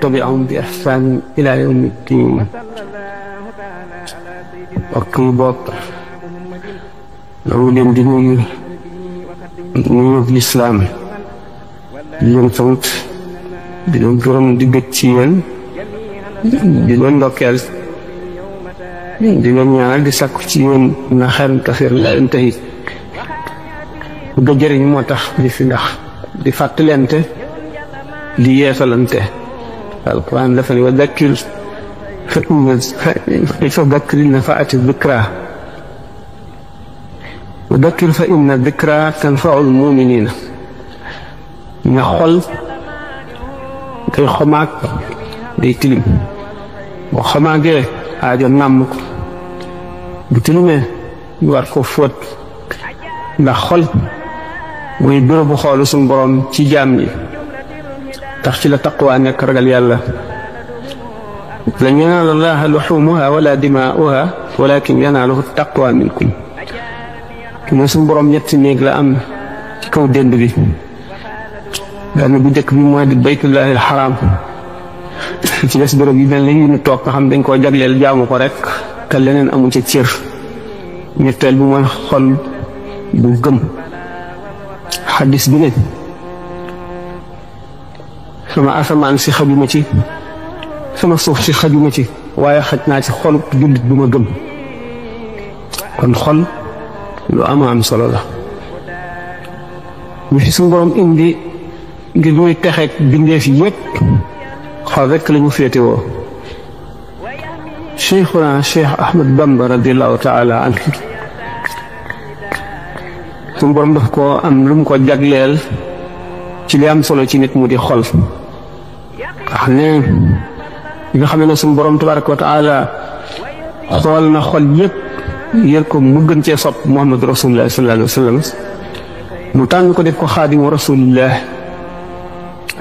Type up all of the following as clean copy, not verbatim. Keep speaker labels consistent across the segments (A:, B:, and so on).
A: tabi'ahum bi ihsaan ila yawmi ddiin. ok bokk loolu leen di nuyu lislaam di leen sant di leen gërëm di bëgg ci yéen di leen ndokkeel di leen ñaanal di sakku ci yéen na xeeran kasiir la intahi bëgg jëriñ moo tax di fi ndax di fàttalente di yeesalante alquran dafa ne wa dakkir fa dakkir nafaati dikra wa dakkir fa inna dikra tanfaul muminina nga xol day xomaag day tilim boo xomaagee aajo nàmm ko bu tilimee ñu war ko fóot ndax xol mooy bërëbu xoolu suñu borom ci jaam ñi tax ci la taqwa nekk ragal yàlla lan yanaala llaaha luxuumuha wala dimaa'uha walakin yanaaluhu taqwa minkum ki ne suñu borom ñetti néeg la am ci kaw dend bi benn bu njëkk bi mooy di baytullahi alxaram ci des bërëb yi mel ni yu ñu toog nga xam dañ koo jagleel jaamu ko rek te leneen amu ca cër ñetteel bi mooy xol bu gëm xaddis bi ne sama asamaan si xajuma ci sama suuf si xajuma ci waaye xaj naa ci xol jullit bu ma gëm kon xol lu am solo la ñu fi suñu borom indi ngir muy texeeg bindeef yépp xol rekk la ñu féetewoo cheikhuna cheikh Ahmad Bamba radiallahu taala anhu suñu borom daf ko am lu mu ko jagleel ci li am solo ci nit mu di xol wax ne li nga xam ne suñu borom tabaraka wa taala xool na xol yépp yër ko mu gën cee sopp muhammadu rasulullah sallallahu alayhi wa sallam mu tànn ko def ko xaadimu rasulillah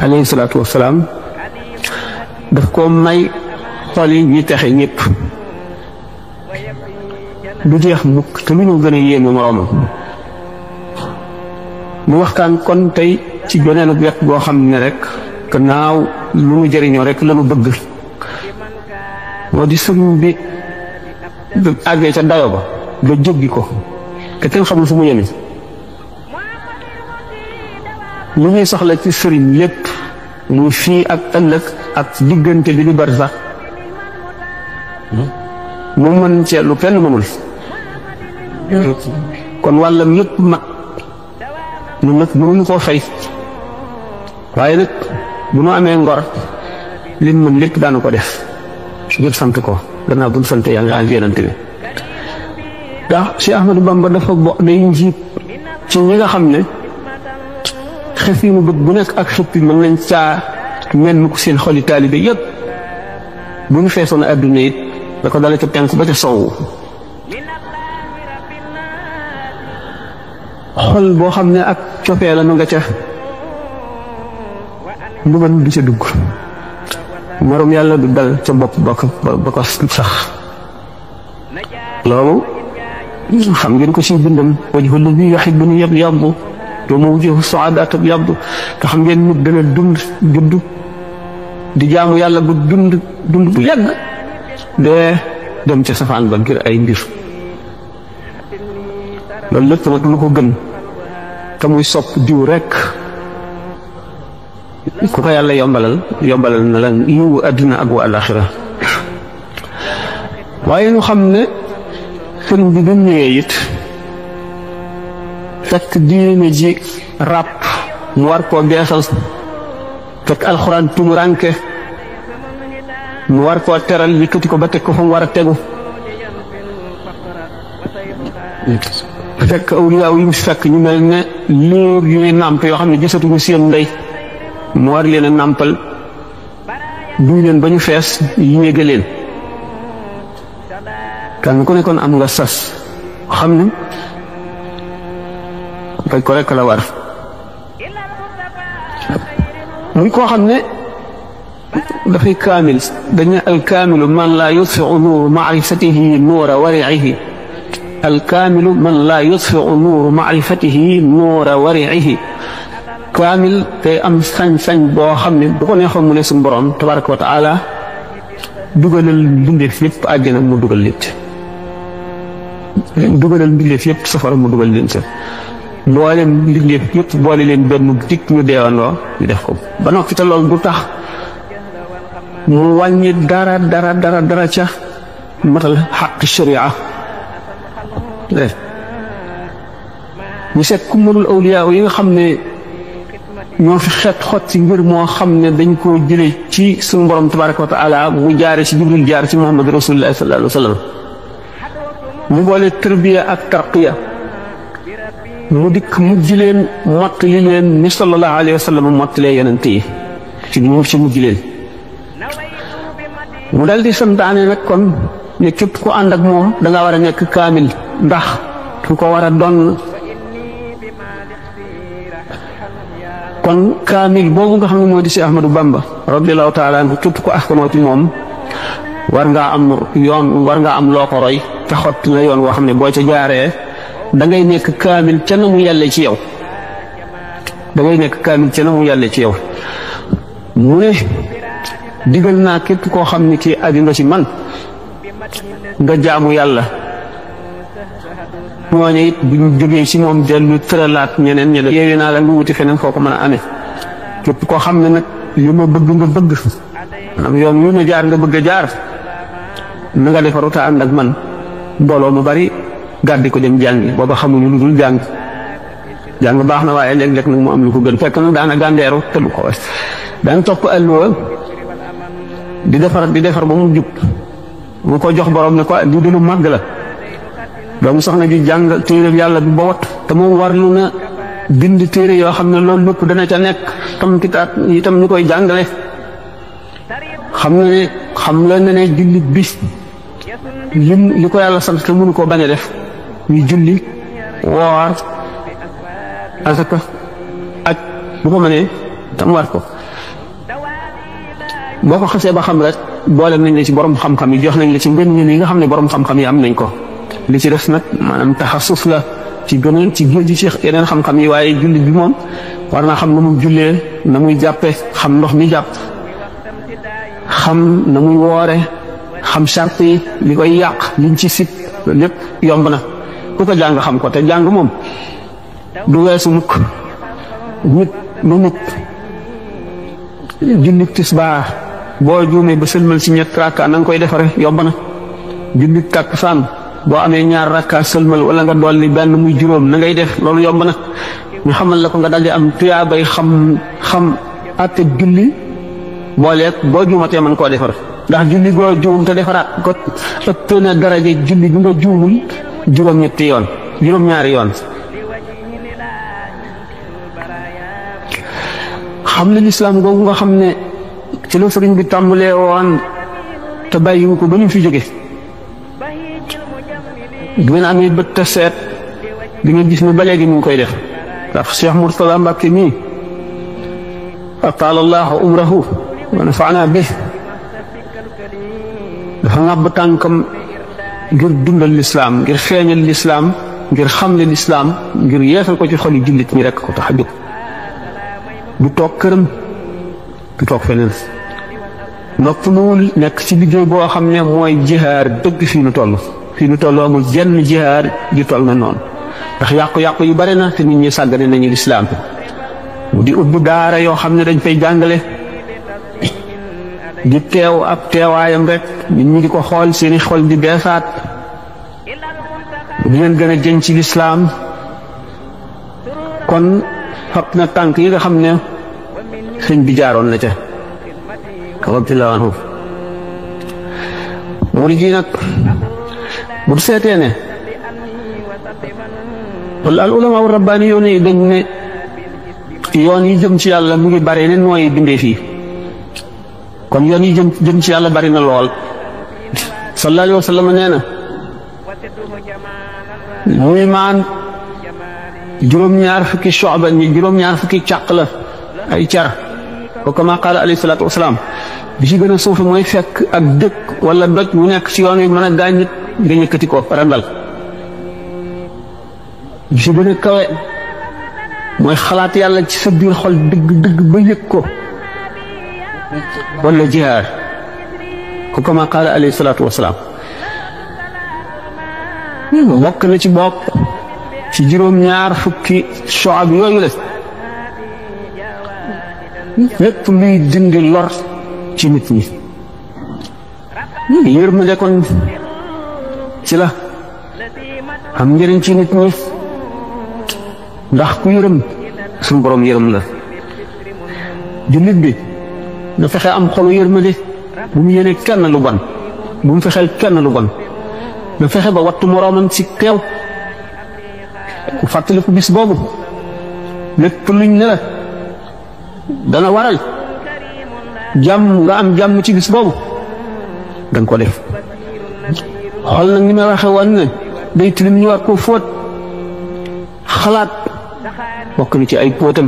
A: alayhi salaatu wasalaam daf ko may xol yi ñi texe ñëpp du jeex mukk te lu ñu gën a yéeme moroomam mu waxtaan kon tey ci beneen wet boo xam ne rek gannaaw lu mu jëriñoo rek la mu bëgg moo di sëriñ bi àggee ca dayo ba jóggi ko te kenn xamul fu mu yemi lu ñuy soxla ci sëriñ lépp muy fii ak ëllëg ak diggante bi di bari sax mu mën cee lu kenn mënul kon wàllam yëpp mag ñun nag mënuñu koo fay waaye nag bu nu amee ngor lim mën lépp daanu ko def ngir sant ko gannaaw bu ñu sant yàlla ak yonent bi ndax Cheikh Ahmadou Bamba dafa day njiit ci ñi nga xam ne xef yi mu bëgg bu nekk ak xëpp yi mën nañ caa mel ni ko seen xoli taalibe yëpp bu ñu feesoon adduna it da ko dale ca penk ba ca sowwu xol boo xam ne ak cofee la nu nga ca lu mën du ca dugg morom yàlla du dal ca bopp ba ko sax loolu xam ngeen ko ci bindam wajhu lladi yuhibbuni yabyaddu wa mawjuhu su'adaa tabyaddu te xam ngeen nit dana judd di jaamu yàlla bu dund bu yàgg dee dem ca safaan ba ngir ay mbir loolu lépp nag lu ko gën te muy sopp diw rekk ku ko yàlla yombalal na la yiwu àddina ak wa alaxira waaye ñu xam ne sëriñ bi bu ñëwee it fekk diine ji ràpp mu war koo beesal fekk alxuraan tumuranke mu war koo teral yëkkati ko ba teg ko fa mu war a tegu fekk awliyaaw yi mu fekk ñu mel ne liir yuy nàmp yoo xam ne gisatuñu seen ndey mu war leen a nàmpal duy leen ba ñu fees yéege leen kan ku nekkoon am nga sas xam ne faj ko rekk la war muy koo xam ne dafay kaamil dañu alkaamilu man laa yutfiu nuuru maarifatihi nuura wariihi alkaamilu man laa yutfiu nuuru maarifatihi nuura wariihi kaamil te am sañ-sañ boo xam ne bu ko neexoon mu ne suñu borom tabaraka wa taala dugalal mbindeef yëpp àjjana mu dugal leen ci dugalal mbindeef yëpp safara mu dugal leen ci mboolem mbindeef yëpp boole leen benn dikk ñu deewandoo ñu def ko ba noppi te loolu du tax mu wàññi dara ca matal xaq sharia ñu seet ku mënul awliyaa yi nga xam ne ñoo fi xeet xot ci ngir moo xam ne dañ koo jële ci suñu borom tabaraka wa taala mu jaare ci Jibril jaar ci Muhammad rasulullah sallallahu alayhi wa sallam mu boole tarbiya ak tarqiya mu dikk mujj leen mottali leen ni sallallahu alayhi wa sallam mottalee yonent yi ci mujj leen mu dal di santaane nag kon ne képp ku ànd ak moom danga war a nekk kaamil ndax ku ko war a doon kon kaamil boobu nga xam ne moo di si Ahmadou Bamba radiyallahu taala anhu képp ko askanoo ci moom war ngaa am loo ko roy te xott na yoon woo xam ne boo ca jaaree da ngay nekk kaamil ca na mu yàlle ci yow mu ne digal naa képp koo xam ne kii aju nga ci man nga jaamu yàlla ñooñu it bu ñu jógee ci moom dellu tëralaat ñeneen yeewee naa la nga wuti feneen foo ko mën a amee képp koo xam ne nag li ma bëgg nga bëgg maanaam yoon yu ma jaar nga bëgg a jaar na nga defaru te ànd ak man mbooloo mu bari gàddi ko dem jàngi booba xamuñu lu dul jàng baax na waaye léeg-léeg nag mu am lu ko gën fekk nag daana gàndeeru te du ko wes daan topp alluwa di defar ba mu jub mu ko jox borom ne ko lii de lu màgg la doomu soxna ji jàng téere yàlla bi ba wat te moom war lu na bind téere yoo xam ne loolu lépp dana ca nekk tam kitaat itam ñu koy jàngale xam la ne jullit bi li ko yàlla sant te mënu koo bañ a def ñu julli woor asaka aj bu ko mënee tam war ko boo ko xasee ba xam rek boole nañ la ci borom xam-xam yi jox nañ la ci ngën yi nga xam ne borom xam-xam yi am nañ ko li ci des nag maanaam taxasus la ci gënoon ci géej ci yeneen xam-xam yi waaye jullit bi moom war naa xam na muy jullee na muy jàppe xam ndox mi jàpp xam na muy woore xam sart yi li koy yàq liñ ci sit lépp yomb na ku ko jàng xam ko te jàng moom du weesu mukk nit jullit tisbaar boo juumee ba sëlmal ci ñett rakka na nga koy defare yomb na jullit takkusaan boo amee ñaar rakka sëlmal wala nga dolli benn muy juróom na ngay def loolu yomb na ñu xamal la ko nga daldi am tuyaabay xam àtte julli booleeg boo juumatee mën koo defar ndax julli goo juum te defaraat ko ëpp na daraja julli bi nga juumul juróom-ñaari yoon xam ne lislaam googu nga xam ne ci la sëriñ bi tàmbalee woon te bàyyiwu ko ba ñu fi jóge di ngeen amee bët te seet di nga gis ne ba léegi ñu ngi koy def ndax Cheikh Mourtada Mbacke mii ataalallahu umrahu wa nafaana bi dafa ngàbb tànkam ngir dundal lislaam ngir feeñal lislaam ngir xamle lislaam ngir yeesal ko ci xoli jullit ñi rekk ko tax a jóg du toog këram du toog feneen noppaluwul nekk ci liggéey boo xam ne mooy jihaar dëgg fii nu toll amul jenn jihaar ju toll na noonu ndax yàqu-yàqu yu bari na te nit ñi sàggane nañu lislaam mu di ubbi daara yoo xam ne dañ fay jàngale di teew ab teewaayam rek nit ñi di ko xool seeni xol di beesaat di leen gën a jën ci lislaam kon fab na tànk yi nga xam ne sëñ bi jaaroon na ca radiyallahu anhu murid yi nag bu seetee ne wala al ulama rabbaani yoon yi dañ ne yoon yi jëm ci yàlla mu ngi bare ne nooy bindee fii kon yoon yi jëm ci yàlla bari na lool sallallahu alayhi wa sallam nee na muy maan juróom-ñaar fukki shu'ba ñi juróom-ñaar fukki càq la ay car ko kama qaala alayhi salaatu wasalaam bi ci gën a suufe mooy fekk ak dëkk wala doj mu nekk ci yoon wi mën a gaañ nit nga yëkkati ko randal bi ci gën a kawe mooy xalaat yàlla ci sa biir xol dëgg ba yëg ko wala jihaar ko kama qaala alayhi salaatu wasalaam bokk na ci bokk ci juróom-ñaar fukki shu'ab yooyu la lépp luy dindi lor ci nit ñi yërmande kon ci la am njëriñ ci nit ñi ndax ku yërëm suñu borom yërëm la jullit bi na fexe am xolu yërmande bu mu yéene kenn lu bon bu mu fexeel kenn lu bon na fexe ba wattu moroomam ci teew ku fàttaliku bis boobu lépp luñ ne la dana waral jàmm nga am jàmm ci bis boobu danga ko def xool nag ni ma waxe woon ne day tilim ñu war koo fóot xalaat bokk na ci ay póotam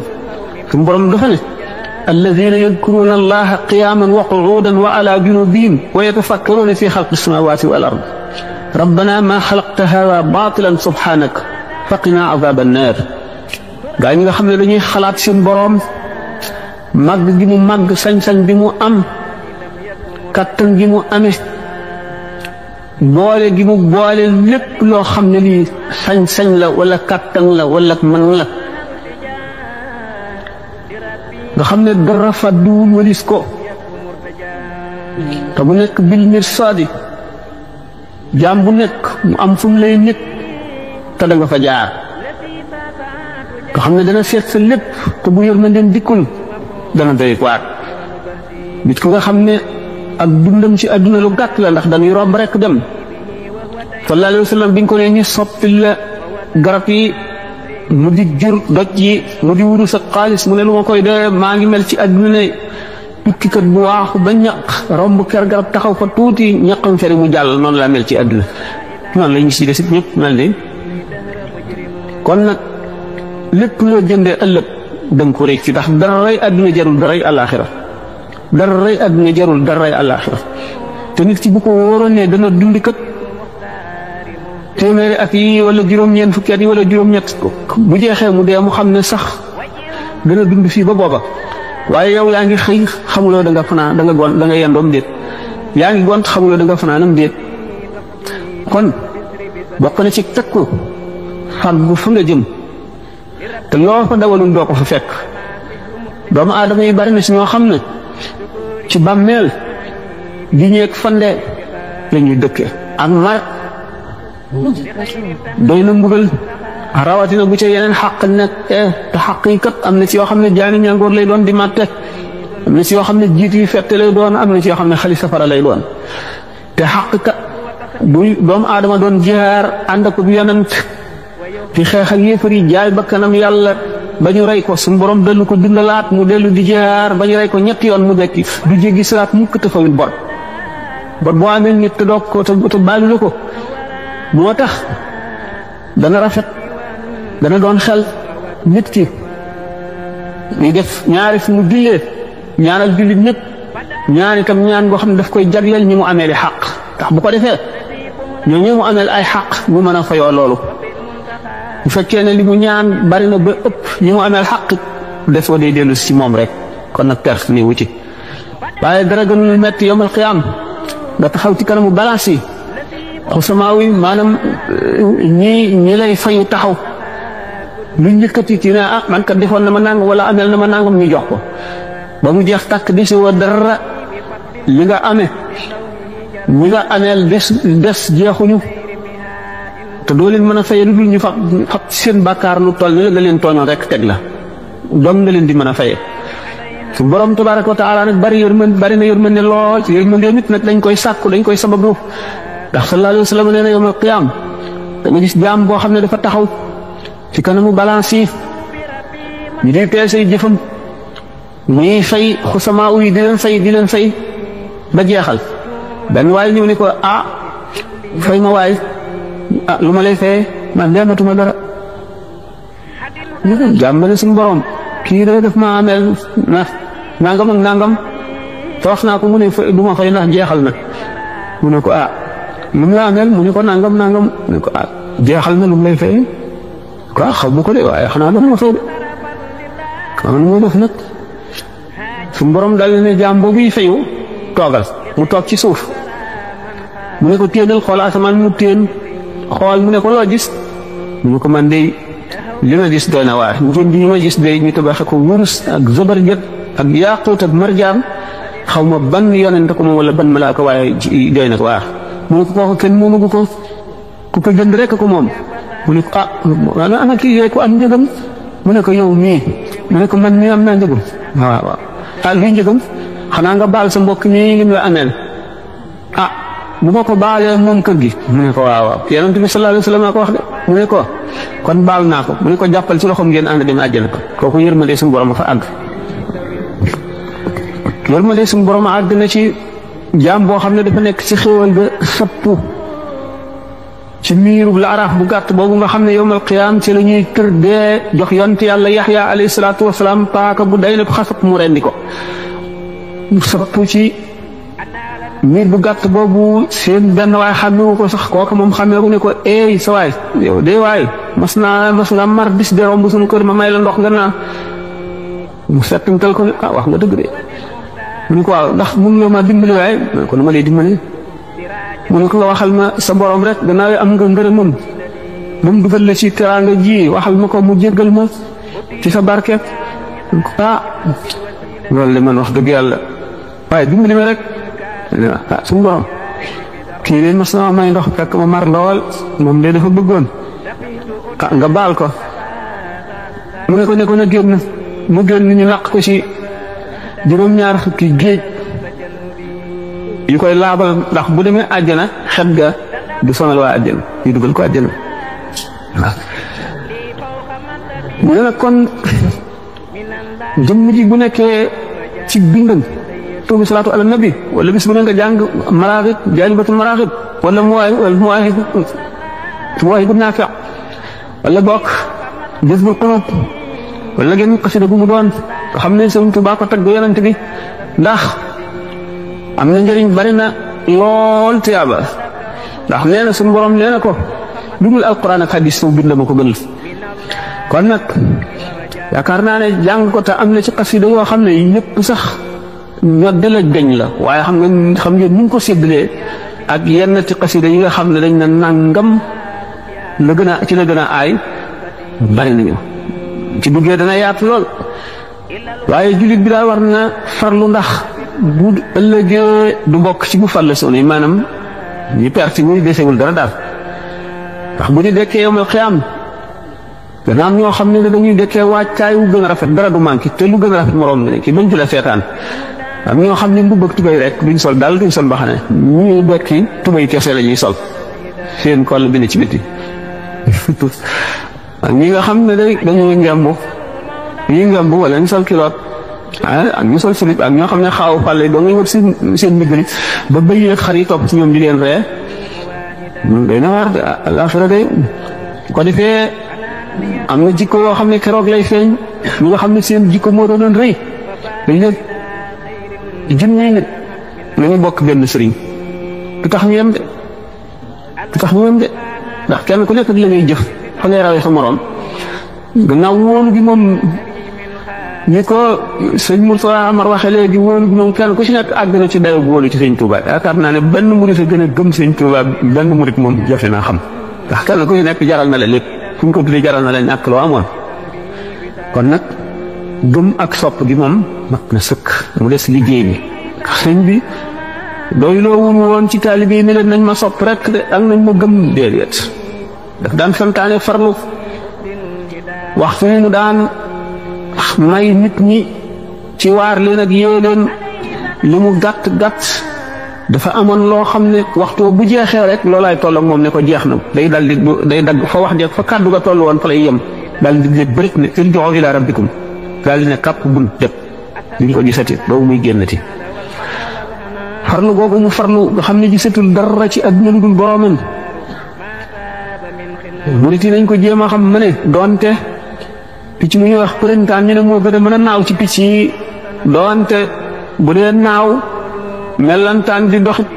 A: suñu borom dafa ne alladina yadkuruna allaha qiyaman wa qu'udan wa ala junubihim wa yatafakkaruna fi xalqi samawati wal ard rabbana ma xalaqta hada batilan subhanak faqina azab annar gaa ñi nga xam ne dañuy xalaat seen borom màgg gi mu màgg sañ-sañ bi mu am kattan gi mu amee boole gi mu boole lépp loo xam ne lii sañ-sañ la wala kattan la wala mën la nga xam ne dara fàdduwul walis ko te bu nekk bil mirsaadi jaam bu nekk mu am fu mu lay nekk te da nga fa jaar nga xam ne dana seet sa lépp te bu yërmandeem dikkul dana doy waar nit ku nga xam ne ak dundam ci àdduna lu gàtt la ndax dañuy romb rek dem sallallahu alayhi wa sallam biñ ko ne ñu soppi la garab yi mu di jur doj yi mu di wuru sa xaalis mu ne lu ma koy dee maa ngi mel ci àdduna ne tukkikat bu waaxu ba ñaq romb ker garab taxaw fa tuuti ñaqam feri mu jàll noonu laa mel ci àdduna noonu la ñu si des it ñëpp mel ni kon nag lépp loo jëndee ëllëg danga ko réccu ndax dara rey àdduna jarul daray àllaaxira dara rey àdduna jarul dara rey àllaaxira te nit ki bu ko wóoroon ne dana dund kat téeméeri at yi wala juróom-ñeent fukki at yi wala juróom-ñett bu jeexee mu dee mu xam ne sax dana dund fii ba booba waaye yow yaa ngi xëy xamuloo da nga fanaan da nga gon da nga yendoom déet yaa ngi gont xamuloo da nga fanaanam déet kon bokk na ci takku fàggu fa nga jëm te loo fa dawalul doo ko fa fekk doomu aadama yi bari na si ñoo xam ne ci bàmmeel gi ñeeg fande la ñuy dëkke ak mar doy na mbugal rawatina bu ca yeneen xàq nekk te xàq yi kat am na ci yoo xam ne jaani ñangoor lay doon di màtte am na ci yoo xam ne jiit yi fette lay doon am na ci yoo xam ne xali safara lay doon te xàq kat bu doomu aadama doon jihaar ànd ak bu yonent di xeex ak yéefar yi jaay bakkanam yàlla ba ñu rey ko suñu borom dellu ko dundalaat mu dellu di jihaar ba ñu rey ko ñetti yoon mu dekki du jéggi siraat mukk te fawul bor boo amee nit te doog ko te baalu la ko moo tax dana rafet dana doon xel nit ki ñuy def ñaari fu mu jullee ñaanal jullit ñëpp ñaan itam ñaan goo xam ne daf koy jagleel ñi mu amee di xaq ndax bu ko defee ñoo mu ameel ay xaq mu mën a fayoo loolu bu fekkee ne li mu ñaan bari na ba ëpp ñi mu ameel xaq des wa day dellu si moom rek kon nag perte ni wuti waaye dara gënul metti yawmal qiyaam nga taxaw ci kanamu balance yi xusamaaw yi maanaam ñi lay fayu taxaw lu njëkkati ci ne man kat defoon na ma nangam wala ameel na ma nangam ñu jox ko ba mu jeex tàkk di si wa dara li nga amee ñi nga ameel des jeexuñu te doo leen mën a fay lu dul ñu fab seen bàkkaar lu toll ni la leen tooñoon rek teg la doom nga leen di mën a fayee su borom tabaaraka wa taala nag bari na yërmande lool yërmande nit nag dañ koy sàkku dañ koy sabablu ndax sallallahu alayhi wa sallam nee na yawmal qiyaam da nga gis jaam boo xam ne dafa taxaw ci kanamu balance yi ñu di peese jëfam muy fay xusamaaw yi di leen fay ba jeexal benn waay ñëw ni ko fay ma waay lu ma lay fayee man dematuma dara jàmbale suñu borom kii da def ma ameel nangam ak nangam te wax naa ko mu ne du ma fay ndax jeexal na mu ne ko lu mu la ameel mu ne ko nangam mu ne ko jeexal na lu mu lay fayee quoi xaw ma ko de waaye xanaa dana ma fay de man mu def nag su borom dal ne jaam boobu yi fayu toogal mu toog ci suuf mu ne ko téenal xool asamaan mu téen xool mu ne ko loo gis mu ne ko man de li ma gis doy na waar njën bi ma gis de ñu tabaxe ko wurus ak zabarjat ak yaaquut ak marjaan xaw ma ban yonent ko moom wala ban malaaka waaye doy na ko waar mu ne ko kooku kenn moomagu ko ku ko jënd rek ko moom mu ne ko ana kii yooyu ko am njëgam mu ne ko yow mii mu ne ko man mii am naa njëgam waaw luy njëgam xanaa nga baal sa mbokk mii li mu la ameel bu ma ko baalee moom kër gi mu ne ko waaw yonent bi sallallahu alayhi wa sallam ko wax de mu ne ko kon baal naa ko mu ne ko jàppal ci loxoom ngeen ànd dem àjjana ko kooku yërmande suñu borom a fa àgg yërmande suñu borom a àgg na ci jaam boo xam ne dafa nekk ci xéwal ga sattu ci miirub la araaf bu gàtt boobu nga xam ne yowmal qiyaam ci la ñuy tër dee jox yonent yàlla yaxya alayhi salaatu wasalaam paaka bu day lépp xasab mu rendi ko mu sattu ci miir bu gàtt boobu seen benn waay xàmmewu ko sax kooka moom xàmmeeku ne ko eey sa waay yow de waay mas nga mar bis de romb suñu kër ma may la ndox nga naan mu settantal ko ne wax nga dëgg de mu ne ko waaw ndax mun nga ma dimbali waaye kon ma lay dimbali mu ne ko nga waxal ma sa borom rek gannaaw am nga ngërëmam moom dugal la ci teraanga ji waxal ma ko mu jéggal ma ci sa barke loolu de man wax dëgg yàlla waaye dimbali ma rek suñu borom kii de mas na may ndox fekk ma mar lool moom de dafa bëggoon nga baal ko mu ne ko na génn mu génn ñu laq ko ci juróom-ñaar fukki géej yu koy laabal ndax bu demee àjjana xet ga du sonal waa àjjana ñu dugal ko àjjana waaw mu ne nag kon jëmm ji bu nekkee ci bindam tuubi salaatu ala nabi wala bis bu ne nga jàng maraaxib jaalibatul maraaxib wala muwaahibun naafi' wala bokk jazbul quluub wala ngeen xasida bu mu doon nga xam ne Sëriñ Tuubaa ko tagg yonent bi ndax am na njëriñ bari na lool tiyaaba ndax nee na suñu borom nee na ko dugul alquran ak hadis fu bind ma ko gënal kon nag yaakaar naa ne jàng ko te am na ci xasida yoo xam ne yëpp sax ñodde la gañ la waaye xam ngeen ñu ngi ko séddalee ak yenn ci xasida yi nga xam ne dañ na nangam la gën a aay bari nañu ci duggee dana yaatu lool waaye jullit bi daal war na farlu ndax bu ëllëgee du bokk ci bu farle soon yi maanaam ñi perte ñi desewul dara daal ndax bu ñu dekkee yowmal xiyaam dana am ñoo xam ne dañuy dekkee wàccaay wu gën a rafet dara du manqué te lu gën a rafet moroom ne ki bañ ci la seetaan am ñoo xam ne mbubb ak tubay rek duñ sol daal duñ sol mbaxane ñuy dekki tubay kese la ñuy sol seen koll bi ne ci biti ak ñi nga xam ne dañuy ngemb wala ñu sol kiloot ak ñu sol silib ak ñoo xam ne xaaw fàlle doo ngay wër seen miggali ba bëy xar yi topp ci ñoom di leen ree day na waar àllaaxira day ko defee am na jikko yoo xam ne keroog lay feeñ ñi nga xam ne seen jikko moo doon rëy dañ leen junni nit nañu bokk benn sëriñ du tax ñu yem de ndax kenn ku nekk ak la ngay jëf fa ngay rawee sa moroom gannaaw wóolu bi moom ñi ko sëñ Murtada Amar waxee léegi wóolu bi moom kenn ku ci nekk àgg na ci dayo wóolu ci sëñ Touba yaakaar naa ne benn murit a gën a gëm sëñ Touba benn murit moom jafe naa xam ndax kenn ku ci nekk jaral na la lépp fu ñu ko tuddee jaral na la ñàkk loo amoon kon nag gëm ak sopp gi moom mat na sëkk mu des liggéey bi sëñ bi doy loo wul woon ci taalibe yi ne leen nañ ma sopp rek de ak nañ ma gëm déedéet daf daan santaane farlu waxtu mu daan may nit ñi ci waar leen ak yee leen li mu gàtt dafa amoon loo xam ne waxtu bu jeexee rek loolaay toll ak moom ne ko jeex na day dagg fa wax jeex fa kàddu ga toll woon fa lay yem daal di ne bërit ne irji'u ila rabbikum daal di ne kàpp bunt dëpp duñ ko gisati boobu muy génnati farlu googu mu farlu nga xam ne gisatul dara ci àdduna lu dul boroomam murit yi nañ ko jéem a xam ma ne doonte picc mu ñuy wax përintaan ñu ne moo gën a mën a naaw ci picc yi doonte bu dee naaw mellantaan di doxit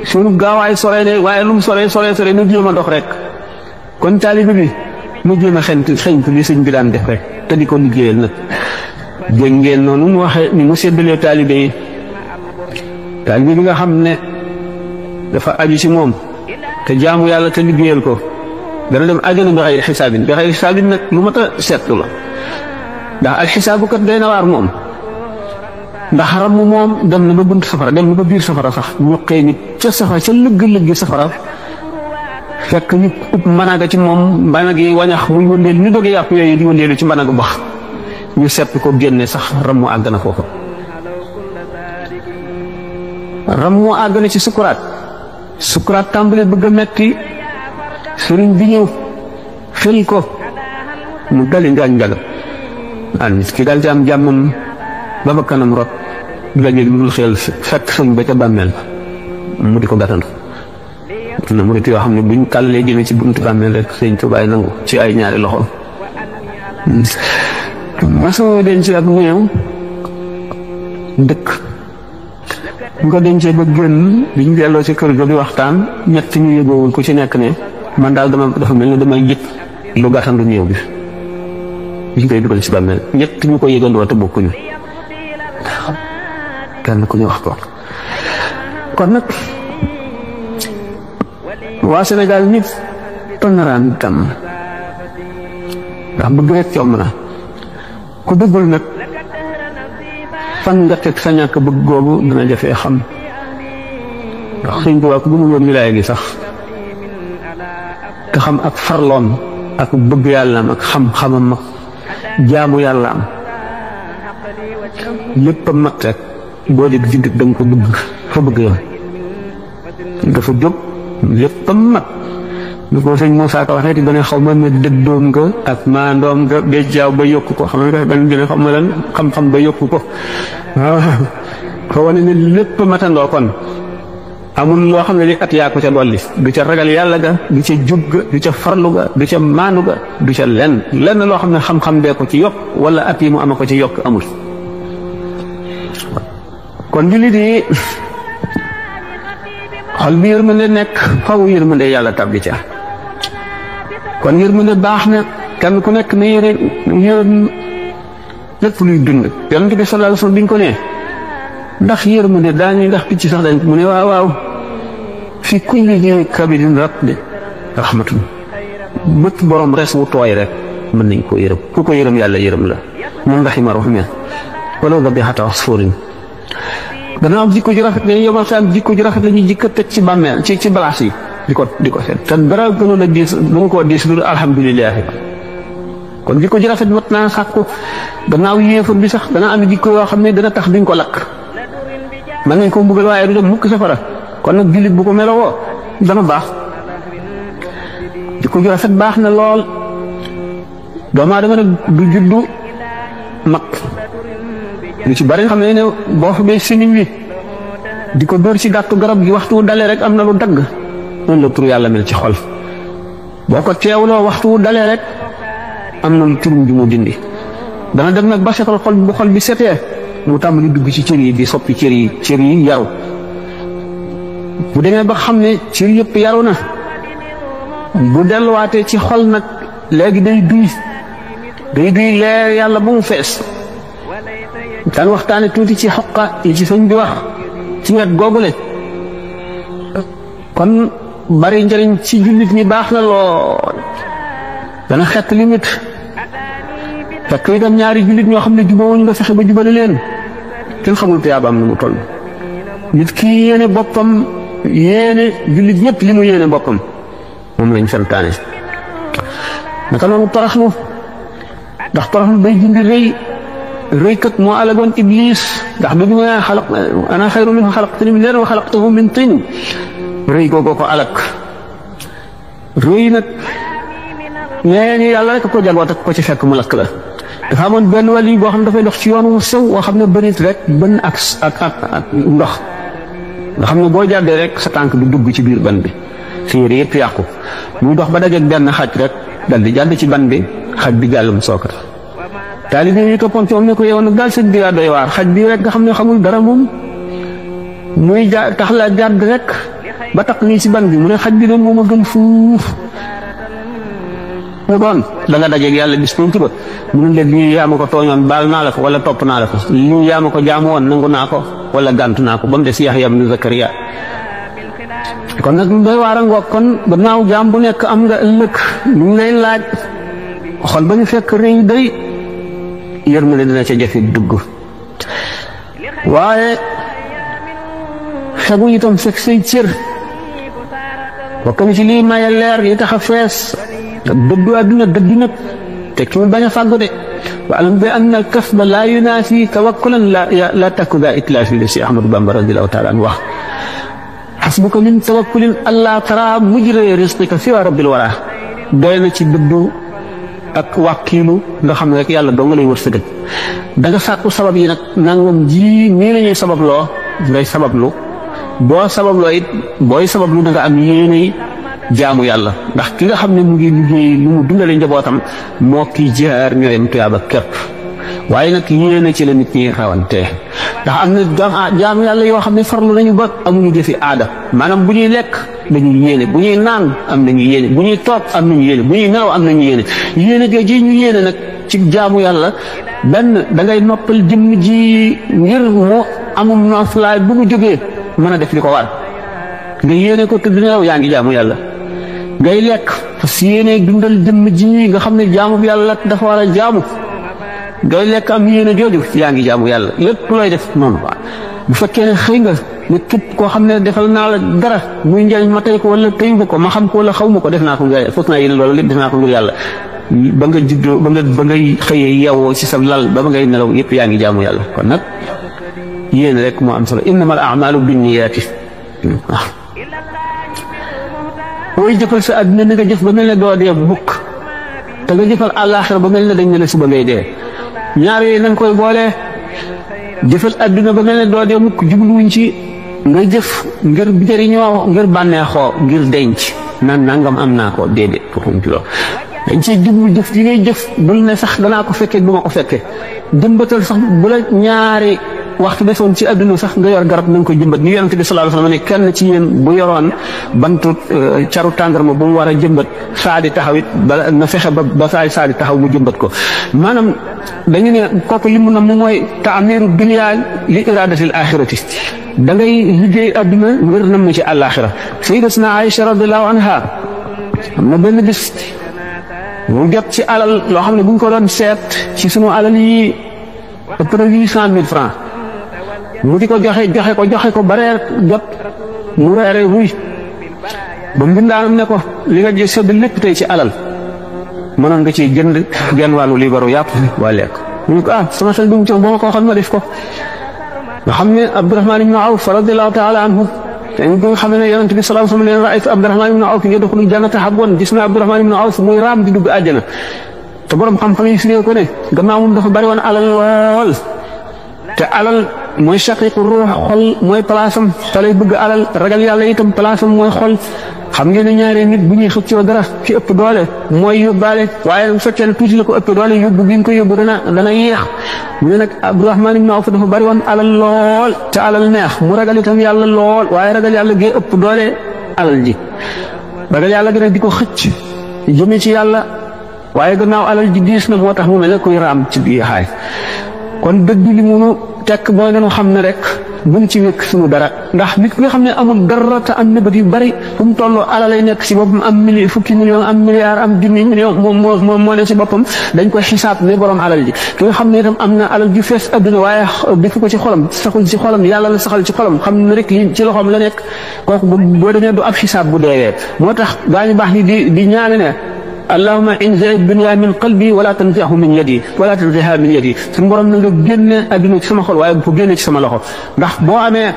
A: suñu gaawaay sore ne waaye lu mu sore nu jéem a dox rek kon taalibe bi mu jéem a xeñtu li sëñ bi daan def rek te di ko liggéeyal nag dégg ngeen noonu mu waxee ni mu séddalee taalibe yi taalibe bi nga xam ne dafa aju ci moom te jaamu yàlla te liggéeyal ko dana dem àjjana bi xayri xisaabin bi xayri xisaabin nag lu mat a seetlu la ndax alxisaabu kat doy na waar moom ndax ram moom dem na ba bunt safara dem na ba biir safara sax ñu xëy nit ca safara ca lëgg-lëggi safara fekk ñu ub managa ci moom mbanag yi wañax muy wëndeel ñu doge yàpp yooyu di wëndeelu ci mbanagu bax ñu sepp ko génne sax ram mu àgg na foofu ram mu àgg na ci sukuraat tàmbali bëgg a metti sëriñ bi ñëw xel ko mu dali ngaañ ngalam nit ki daal ci am jàmmam ba ba kanam rot du la lu dul xel fekk sëñ ba ca bàmmeel mu di ko gàttandu na murit yoo xam ne buñ kàllalee jëme ci buntu bàmmeel rek sëñ Tuubaa nangu ci ay ñaari loxo masoo denc ak mu ñëw dëkk bu ko dencee ba génn biñ delloo ci kër ga di waxtaan ñett ñu yëgoowul ku ci nekk ne man daal dafa mel ne damay jëkk lu gàttandu ñëw bi biñ koy dugal ci bàmmeel ñett ñu ko yëgandoo te bokkuñu kenn ku ñu wax ko kon nag waa Sénégal nit tonaraan tam ndax bëgg rek yomb na ku bëggul nag fan nga teg sa ñàkk bëgg googu dina jafee xam ndax sëñ bi waa ko gëmul woon wilaaya gi sax te xam ak farloom ak bëgg yàllaam ak xam-xamam ak jaamu yàllaam lépp a mat rek boo dégg ci dëkk danga ko bëgg fa bëgg yoon dafa jóg lépp a mat lu ko sëñ Moussa Ka waxee ti dana xaw ma ne dëddoom nga ak maandoom nga béjjaaw ba yokku ko xam nga dañ gën a xam ma lan xam-xam ba yokku ko waaw fa wane ne lépp matandoo kon amul loo xam ne li at yaa ko ca dolli du ca ragal yàlla ga du ca jub ga du ca farlu ga du ca maanu ga du ca lenn loo xam ne xam-xam bee ko ci yokk wala at yi mu ama ko ci yokk amul kon jullit yi xol bi yërmande nekk faw yërmande yàlla tabbi ca kon yërmande baax na kenn ku nekk na yërëm lépp luy dund yonent bi sallallahu alayhi wasallam biñ ko nee ndax yërmande daañuy ndax picc sax dañ mu ne waaw fi kulli di kabidin ratbin rahmatun bët borom res wu tooy rek mën nañ ko yërëm ku ko yërëm yàlla yërëm la mun rahima rahman wala dabihata asfurin gannaaw jikko ji rafet la yomal xam jikko ji rafet la ñuy jikko teg ci bàmmeel ci balaas yi di ko seet te dara gënoon a diis gënu koo diis lu alhamdulilah kon jikko ji rafet mat naa sàkku gannaaw yéefar bi sax dana am jikko yoo xam ne dana tax duñ ko lakk man nañ ko mbugal waaye du dem mukk safara kon nag jullit bu ko melowoo dana baax jikko ji rafet baax na lool doomu aadama nag du juddu mag lu ci bari xam ne boo fa bee siniñ wi di ko dóor ci gàttu garab gi waxtu wu dalee rek am na lu dagg noonu la tur yàlla mel ci xol boo ko teewloo waxtu wu dalee rek am na lu turum ju mu dindi dana dem nag ba setal xol bu xol bi setee mu tàmbali dugg ci cër yi di soppi cër yi yaru bu demee ba xam ne cër yëpp yaru na bu delluwaatee ci xol nag léegi day duy leer yàlla ba mu fees daan waxtaane tuuti ci xoqa yi ci sëñ bi wax ci wet googule kon bari njëriñ ci jullit ñi baax na lool dana xett limite fekk itam ñaari jullit ñoo xam ne jubawuñ nga fexe ba jubale leen kenn xamul tiyaabaam na mu toll nit ki yéene boppam yéene jullit ñëpp li mu yéene boppam moom lañ santaane naka noonu toroxlu ndax toroxlu day dindi rëykat moo alagoon iblis ndax bi mu xalaq ana xayru minhu xalaqtani min naarin wa xalaqtahu min tin rëy googu ko alak rëy nag nee ni yàlla rek ko jagoo te ko ci fekk mu lakk la dafa amoon benn wàll boo xam ne dafay dox ci yoon wu sew woo xam ne bënit rek bën ak ndox nga xam ne boo jàddee rek sa tànk bi dugg ci biir ban bi sa yére yëpp yàqu muy dox ba dajeeg benn xaj rek dal di jàdd ci ban bi xaj bi gàllum sookata taalibe yi toppoon ci moom ne ko yow nag daal seen bi doy waar xaj bi rek nga xam ne xamul dara moom muy tax la jàdd rek ba tax nii ci ban bi mu ne xaj bi de moom a gën fuuf doon da nga dajeeg yàlla bis bu ba mu ne leen lii yaa ma ko tooñoon baal naa la ko wala topp naa la ko lii yaa ma ko jaamu woon nangu naa ko wala gàntu naa ko ba mu des Yaxya ibnu Zakariya kon nag doy waar a ngoog kon gannaaw jaam bu nekk am nga ëllëg ñu ngi lay laaj xol ba ñu fekk rëy day yërmande dina ca jafe dugg waaye xegu itam fekk say cër bokk na ci lii maye leer yi tax a fees dëddu àdduna dëddu nag te ki mu bañ a fàggu de wa alam bi anna al kasba laa yunaafi tawakkulan la takku daa itlaafi li si Ahmadu Bamba radiyallahu taala anhu wax xasbuka min tawakkulin allaa tara mujra rizqika siwa rabbil wara doy na ci dëddu ak wàkkiilu nga xam ne rek yàlla doo nga lay wërsëgal da nga sàkku sabab yi nag nangam ji nii la ñuy sababloo ngay sabablu boo sababloo it booy sabablu da nga am yéene jaamu yàlla ndax ki nga xam ne mu ngi liggéey lu mu dundale njabootam moo ki jaar ñooyam tuyaaba képp waaye nag yéene ci la nit ñi rawante ndax am na jaamu yàlla yoo xam ne farlu nañu ba amuñu defi aada maanaam bu ñuy lekk dañuy yéene bu ñuy naan am nañu yéene bu ñuy toog am nañu yéene bu ñuy nelaw am nañu yéene yéene ji ñu yéene nag ci jaamu yàlla benn da ngay noppal jëmm ji ngir mu amum noflaay bu mu jógee mën a def li ko war nga yéene ko tëdd nelaw yaa ngi jaamu yàlla ngay lekk fas yéene dundal jëmm ji nga xam ne jaamu bi yàlla dafa war a jaamu ngay lekk am yéene jooju yaa ngi jaamu yàlla lépp looy def noonu bu fekkee ne xëy nga ne képp koo xam ne defal naa la dara muy njëriñ ma tey ko wala tey ko ma xam ko wala xaw ma ko def naa ko ngir foog naa yéene loolu lépp def naa ko ngir yàlla ba nga juddoo ba ngay xëyee yeewoo ci sa lal ba ngay nelaw yëpp yaa ngi jaamu yàlla kon nag yéene rek moo am solo innamal a'maalu binniyaati booy jëfal sa àdduna ni nga jëf ba mel ne doo dee mukk te nga jëfal àllaaxira ba mel ne dañ ne la suba ngay dee ñaar yooyu nañ koy boole jëfal àdduna ba mel ne doo dee mukk jubluwuñ ci nga jëf ngir jëriñoo ngir bànneexoo ngir denc nan nangam am naa ko déedéet foofu ci loolu dañ ci jublu jëf yi ngay jëf bul ne sax danaa ko fekkee du ma ko fekkee jëmbatal sax bu la ñaari waxtu defoon ci àdduna sax nga yor garab na nga koy jëmbat ni yonente bi sallallahu alayhi wasallam ne kenn ci yéen bu yoroon bantu caru tàndarma bu mu war a jëmbat saa di taxaw it ba na fexe ba saa di taxaw mu jëmbat ko maanaam dañu ne kooku li mu na mu mooy taamiru dunya li iradatil axirati da ngay liggéey àdduna ngir nam ci àllaaxira sayyidatuna Aïcha radiyallahu anha am na benn bis mu jot ci alal loo xam ne bu ñu ko doon seet ci sunu alal yi ëpp na 800 000 francs mu di ko joxe ko ba reer jot mu reere wuy ba mbindaanam ne ko li nga jël sedd lépp tey ci alal mënoon nga ciy jënd genn wàllu liibaru yàpp waa lekk mu ne ko sama xel dum ci ba ma ko xam ma def ko nga xam ne Abdurahmaan ibnu Awf radiyallahu taala anhu te ñu nga xam ne yonent bi sallallahu alayhi wa sallam ra'aytu Abdurahmaan ibnu Awf yadxulu jannata habwan gis na Abdurahmaan ibnu Awf muy raam di dugg àjjana te borom xam-xam yi firee ko ne gannaaw moom dafa bari woon alal lool te alal mooy shaqiqu ruux xol mooy palaasam te lay bëgg alal ragal yàlla itam palaasam mooy xol xam ngeen ne ñaari nit bu ñuy xëccoo dara ki ëpp doole mooy yóbbaale waaye bu fekkee ne tuuti la ko ëpp doole yóbbu bi nga ko yóbbu dana yéex mu ne nag Abdurahmaan ibnu Awf dafa bari woon alal lool te alal neex mu ragal itam yàlla lool waaye ragal yàlla gee ëpp doole alal ji ragal yàlla gi nag di ko xëcc jëme ci yàlla waaye gannaaw alal ji diis na moo tax mu mel ne kuy raam ci biir xaay kon dëgg li munu tekk booy nañu xam ne rek buñ ci wékk suñu dara ndax nit ki nga xam ne amul dara te am na bët yu bari fu mu toll alal lay nekk si boppam am fukki million am milliard am junni million moom moo ne si boppam dañ koy xisaab ne borom alal ji ki nga xam ne itam am na alal ju fees adduna waaye defu ko ci xolam saxul ci xolam yàlla la saxal ci xolam xam ne rek li ci loxoom la nekk kooku boo demee du ab xisaab bu deewee moo tax daañu baax ni di ñaane ne allahumma inzi dunya min qalbi wala tanzihu min yadi wala tanziha min yadi suñu borom na nga génne adduna ci sama xol waaye bu ko génne ci sama loxo ndax boo amee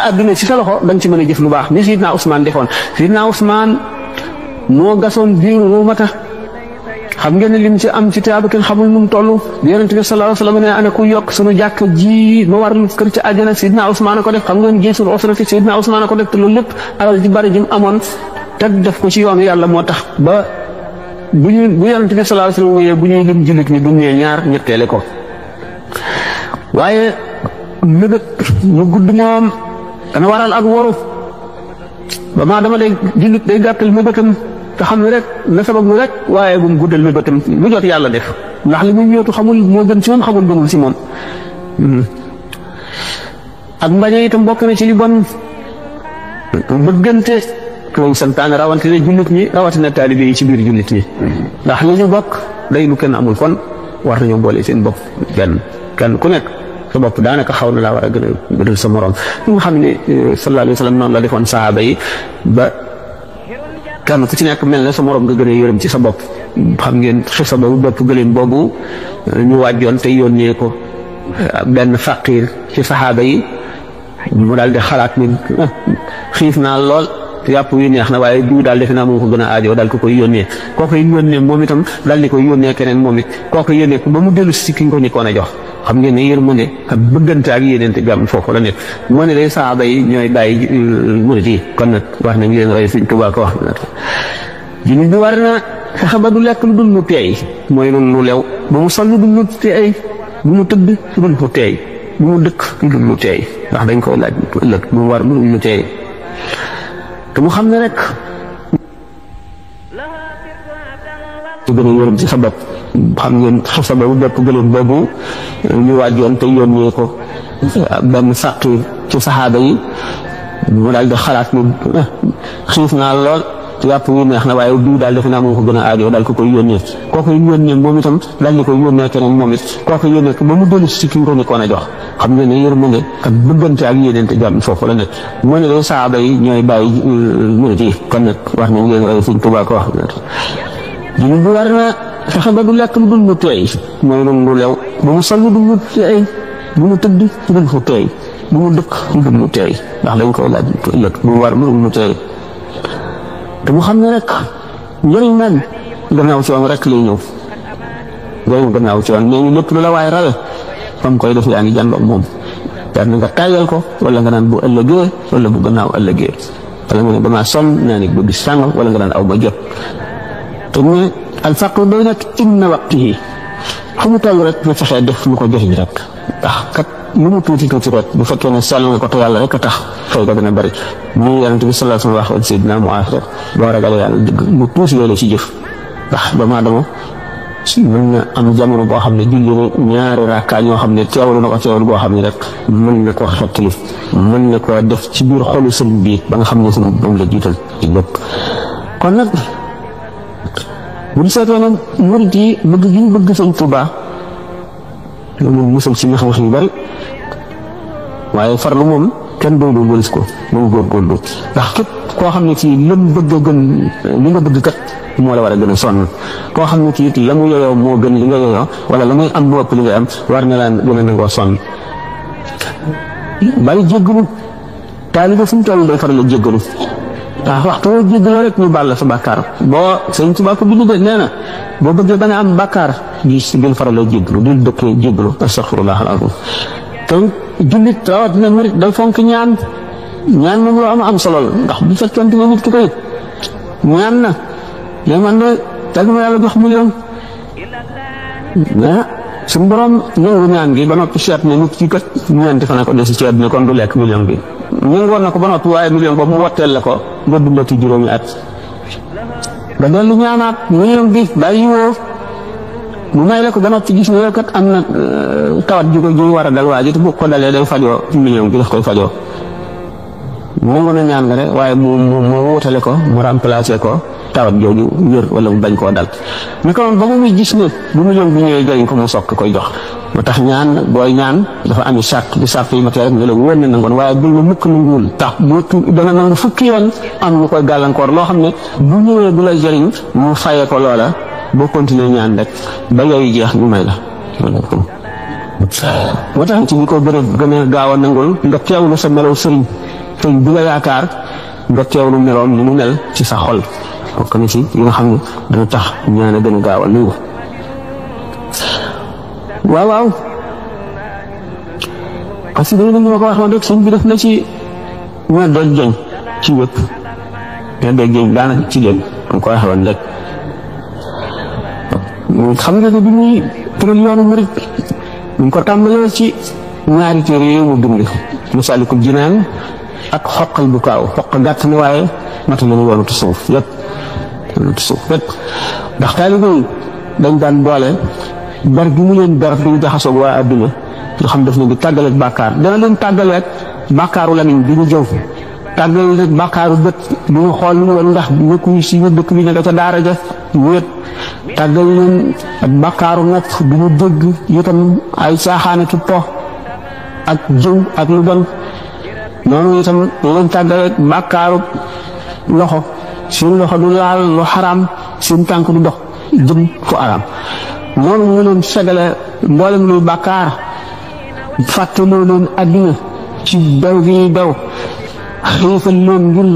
A: adduna ci sa loxo da nga ci mën a jëf lu baax ni Sidna Ousmane defoon Sidna Ousmane moo gasoon biir Ruumata xam ngeen ne lim ci am ci tiyaaba kenn xamul nu mu toll Yonent bi sallallahu alayhi wa sallam ne ana ku yokk sunu jàkk ji ma war kër ci àjjana Sidna Ousmane ko def xam ngeen gisul usrati Sidna Ousmane ko def te loolu lépp alal ji bari ji mu amoon te def ko ci yoonu yàlla moo tax ba bu Yonent bi sallallahu alayhi wa sallam bu ñuy lim jullit ñi du ñee ñaar ñetteele ko waaye nëgët ñu gudd moom dana waral ak waru ba maa dama day jullit day gàttal mëbëtam te xam ne rek na sabab lu rek waaye bu mu guddal mi bëtam lu jot yàlla def ndax li muy ñëwtu xamul moo gën ci moom xamul gënul si moom. ak mbañe itam bokk na ci li bon bëggante lañ santaane rawatina jullit ñi rawatina taalibe yi ci biir jullit ñi ndax li ñu bokk day lu kenn amul kon war nañoo boole seen bopp kenn ku nekk sa bopp daanaka xaw na laa war a gënal sa morom li nga xam ne sallallahu alayhi wa sallam noonu la defoon sahaaba yi ba kenn ku ci nekk mel na sa morom nga gën a yërëm ci sa bopp. xam ngeen xisa boobu bopp gëléem boobu ñu wàjjoon te yónnee ko benn faqiir ci sahaaba yi mu daal di xalaat ni xiif naa lool yàpp yu neex na waaye diw daal defe naa moo ko gën a aajoo daal ko koy yónnee kooku yónnee moom itam daal di koy yónnee keneen moom it kooku yónnee ko ba mu dellu si ki nga ko ñëkkoon a jox. xam ngeen ne yërmande ak bëggante ak yéeneente bi am foofu la nekk moo ne day saaba yi ñooy bàyyi murit yi kon nag wax nañ leen roy Sëñ Tuubaa ko wax jullit bi war na fexe ba du lekk lu dul lu teey mooy lu lew ba mu sol lu dul lu teey bu mu tëdd lu dul lu teey bu mu dëkk lu dul lu teey ndax dañ koy laaj ëllëg bu mu war lu dul lu teey te mu xam ne rek su gën a yërëm ci sa bopp xam ngeen xisa boobu bépp gëléem boobu ñu wàjjoon te yónnee ko benn faqir ci saxaaba yi mu daal di xalaat ni xiif naa lool yàpp yu neex na waaye diw daal defe naa moo ko gën a aajoo daal ko koy yónnee kooku yónnee moom itam daal di koy yónnee keneen moom it kooku yónnee ko ba mu dellu si ki nga ko nekkoon a jox xam ngeen ne yërmande ak bëggante ak yéeneente jàmm foofu la nekk moo ne day saxaaba yi ñooy bàyyi murit yi kon nag wax nañ leen roy Sëñ Tuubaa ko wax jullit bi war na fexe ba du lekk lu dul lu teey mooy lu lew ba mu sol lu dul lu teey bu mu tëdd lu dul lu teey bu mu dëkk lu dul lu teey ndax dañ koy laaj ëllëg bu mu war lu dul lu teey te mu xam ne rek njëriñ nag gannaaw ci woon rek lay ñëw loolu gannaaw ci woon mais ñu lépp lu la waaye rawe fam koy def yaa ngi jàndoog moom jar na nga tàyyal ko wala nga naan bu ëllëgee wala bu gannaaw ëllëgee wala nga ne damaa sonn naa ni ba bis sàngam wala nga naan aw ba jot te mu ne alfaqru doy nag inna waqtihi fu mu toll rek nga fexee def lu ko jëriñ rek ndax kat lu mu tuuti rek bu fekkee ne sell nga ko te yàlla rek a tax fay ko dana bëri ñu Yonent bi sallallahu alayhi wa sallam wax Seydina Muaaz rek boo ragalee yàlla dëgg mu tuuti loolu ci jëf ndax doomu aadama mën na am jamono boo xam ne julli na ñaari rakkaa ñoo xam ne teewlu na ko teewlu boo xam ne rek mën na koo xettali mën na koo def ci biir xolu sëñ bi ba nga xam ne sëñ moom la jiital ci lépp kon nag bu ñu seetee nag murit yi bëgg gi ñu bëgg Sëñ Tuubaa loolu musal ci wax yu bari waaye farlu moom kenn doylu wëlis ko moom góorgóorlu ndax képp koo xam ne ci lam bëgg a gën li nga bëgg kat moo la war a gën a sonn koo xam ne ci it la mu yoyoo moo gën li nga yoyoo wala la muy am moo ëpp li nga am war na laa gën a nangoo sonn bari jéggalu taalibe fu mu toll day faral a jéggalu ndax waxtu woo jéggaloo rek ñu baal la sa bàkkaar boo Sëñ Tuubaa ko bind de nee na boo bëggee ba nga am bàkkaar di si gën faral a jéggalu di dëkkee jéggalu astaghfirullah alazim te jullit rawatina murit day fonk ñaan moom loo am solo la ndax bu fekkente ne nit ki koy ñaan na mais man de teg ma yàlla jox million mais suñu borom nangu ñaan gi ba noppi seet ne nit ki kat ñeenti fan ko desi ci àddina kon du lekk million bi ñëngoon na ko ba noppi waaye million boobu mu wotteel la ko nga dundati juróomi at nga dellu ñaanaat million bi bàyyi woo mu may la ko ba noppi gis ne kat am na tawat ju ko war a dal waa ji te bu ko dalee day fajoo million bi daf koy fajoo nangu na ñaan nga de waaye mu wutale ko mu remplacé ko tawat jooju wér wala mu bañ koo dal mais kon ba muy gis ne bu million bi ñëwee jëriñ ko mu sokk koy jox moo tax ñaan booy ñaan dafa ami sart di sart yi ma tee rek nga la wóor ne nangoon waaye bul na mukk nanguwul tax dana nangu fukki yoon am lu koy gàllankoor loo xam ne bu ñëwee du la jëriñ mu fayee ko loola boo continuer ñaan rek ba yooyu jeex ñu may la moo tax ci ñi ko gën a gaaw a nangul nga teewlu sa melaw sëriñ bi nga yaakaar nga teewlu meloom ni mu mel ci sa xol bokk na ci yi nga xam ne dana tax ñaan a gën a gaaw a nangu waaw parce que dañu ma ko waxoon rek sëñ bi def na ci ñoo doon jëñ ci wépp ñoo doon jëñ daanaka ci leen am ko waxoon rek xam nga ne bi muy tëral yoonu murit ñu ko tàmbalee ci ñaari téere yooyu mu bind Masaalikul Jinaan ak xoqal bu kaaw xoq gàtt na waaye mata na yoonu tasawuf yëpp suuf rek ndax taalibe yi dañ daan boole ber gi mu leen ber duñu jaxasoog waa adduna nga xam daf leen di tàggaleeg bàkkaar dana leen tàggaleeg bàkkaaru lamiñ bi ñu jëw tàggaleeg bàkkaaru bët bi ñu xool lu woon ndax nekkuñu si dëkk bi nekk ca daara ja wéet tàggal leen ak bàkkaaru nopp bi ñu dégg itam ay caaxaane ci po ak jëw ak lu bon noonu itam leen tàggaleeg bàkkaaru loxo seen loxo du laal lu xaraam seen tànk du dox jëm fu araam noonu ñu leen segale mboolem luy bàkkaar fàttaloo leen adduna ci bew gi ñuy bew xiifal leen ngir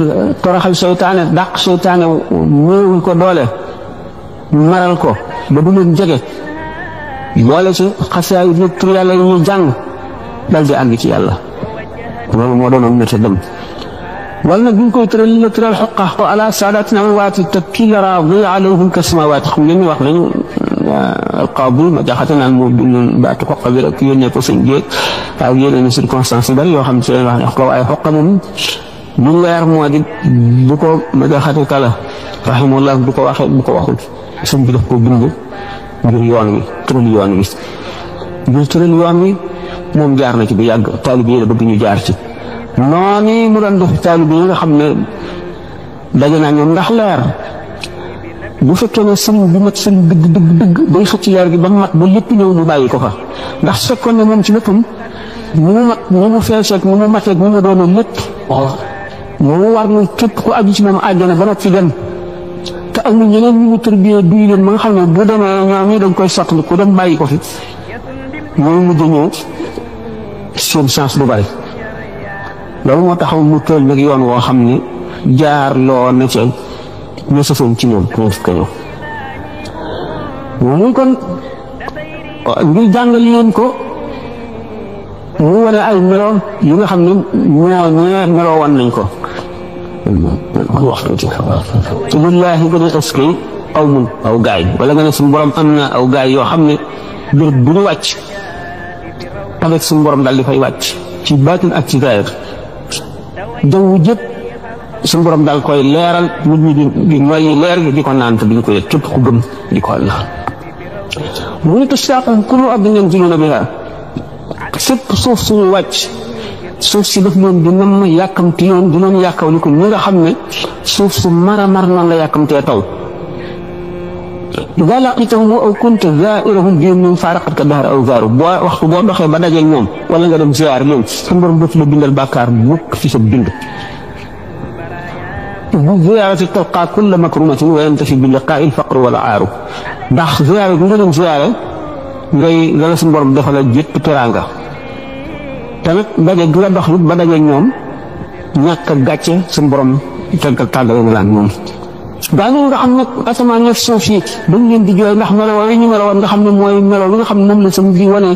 A: toroxal seytaane dàq seytaane ñëwul ko doole maral ko ba du leen jege boole ci xasaay yi tur yàlla yi ñuy jàng dal di àgg ci yàlla loolu moo doonoon nete dem wala nag bi ñu koy tëral la tëral xoqa wa ala saadatina amwaati tabkii raadi alayhim ka samawaat xam ngeen ni wax nañu alqaabul ma jaxate naan moo bindoon baatu xoqa bi rek yónnee ko sëñ géej ak yeneen circonstance yu bari yoo xam ne seen wax ne ko waaye xoqa moom lu leer moo di bu ko ma jaxate kala rahimahullah bu ko waxee bu ko waxul sëñ bi daf ko bind ngir yoon wi tëral yoon wi ngir tëral yoon wi moom jaar na ci bu yàgg taalibe yi la bëgg ñu jaar ci noonu mu doon def taalibe yi nga xam ne daje naa ñoom ndax leer bu fekkee ne sëriñ bi mat sëriñ dëgg day xëcc leer gi ba mat ba lépp ñëw mu bàyyi ko fa ndax su fekkoon ne moom ci léppam mu mat mu mu feeseeg mu mu mateeg mu mu doonoon lépp mu war na képp ku aju ci moom àjjana ba noppi dem te amul ñeneen ñu mu tërbiyee duy leen ma nga xam ne bu demee ñoom ñi dañ koy sottali ku dem bàyyi ko fi ñooy mujj ñëw seen chance du bari loolu moo taxaw mu tël nag yoon woo xam ne jaar loo na ca ñu sosoon ci ñoom ko ñëw mu kon ngir jàngal leen ko mu wane ay meloon yi nga xam ne ñoo meloo wan nañ ko wallaahi gën a ëskay aw mun aw gaay wala nga ne suñu borom am na aw gaay yoo xam ne bërëb bu ñu wàcc avec suñu borom daal di fay wàcc ci baatin ak ci zaahir jaww jëpp suñu borom daal koy leeral nit ñi di mooy leer gi di ko naan te duñ ko yëg képp ku gëm di ko naan mu ne tashaaqu kullu ardin yanziluuna bihaa fépp suuf suñu wàcc suuf si daf leen di nam yàkkamti yoon di leen yàkkaw li ko ñi nga xam ne suuf su mara mar noonu la yàkkamtee taw idaa laqiitahum aw kunta zaa'irahum bihim min faaraqatka dahra aw zaaru boo waxtu boo doxee ba dajeeg ñoom wala nga dem ziyaar leen suñu borom dootu la bindal bàkkaar mukk ci sa bind bu ziyaarati talqaa kulla makrumatin wa yantafi bi liqaa'i al-faqru wal aaru ndax ziyaare bi nga dem ziyaare ngay la la suñu borom defal la jëpp teraanga tamit daje gi nga dox it ba dajeeg ñoom ñàkk a gàcce suñu borom tàggale na laan moom daañu nga xam ne asamaan ak suuf yi dañ leen di jooy ndax melo yi ñu melo woon nga xam ne mooy melo li nga xam ne moom la sam di wane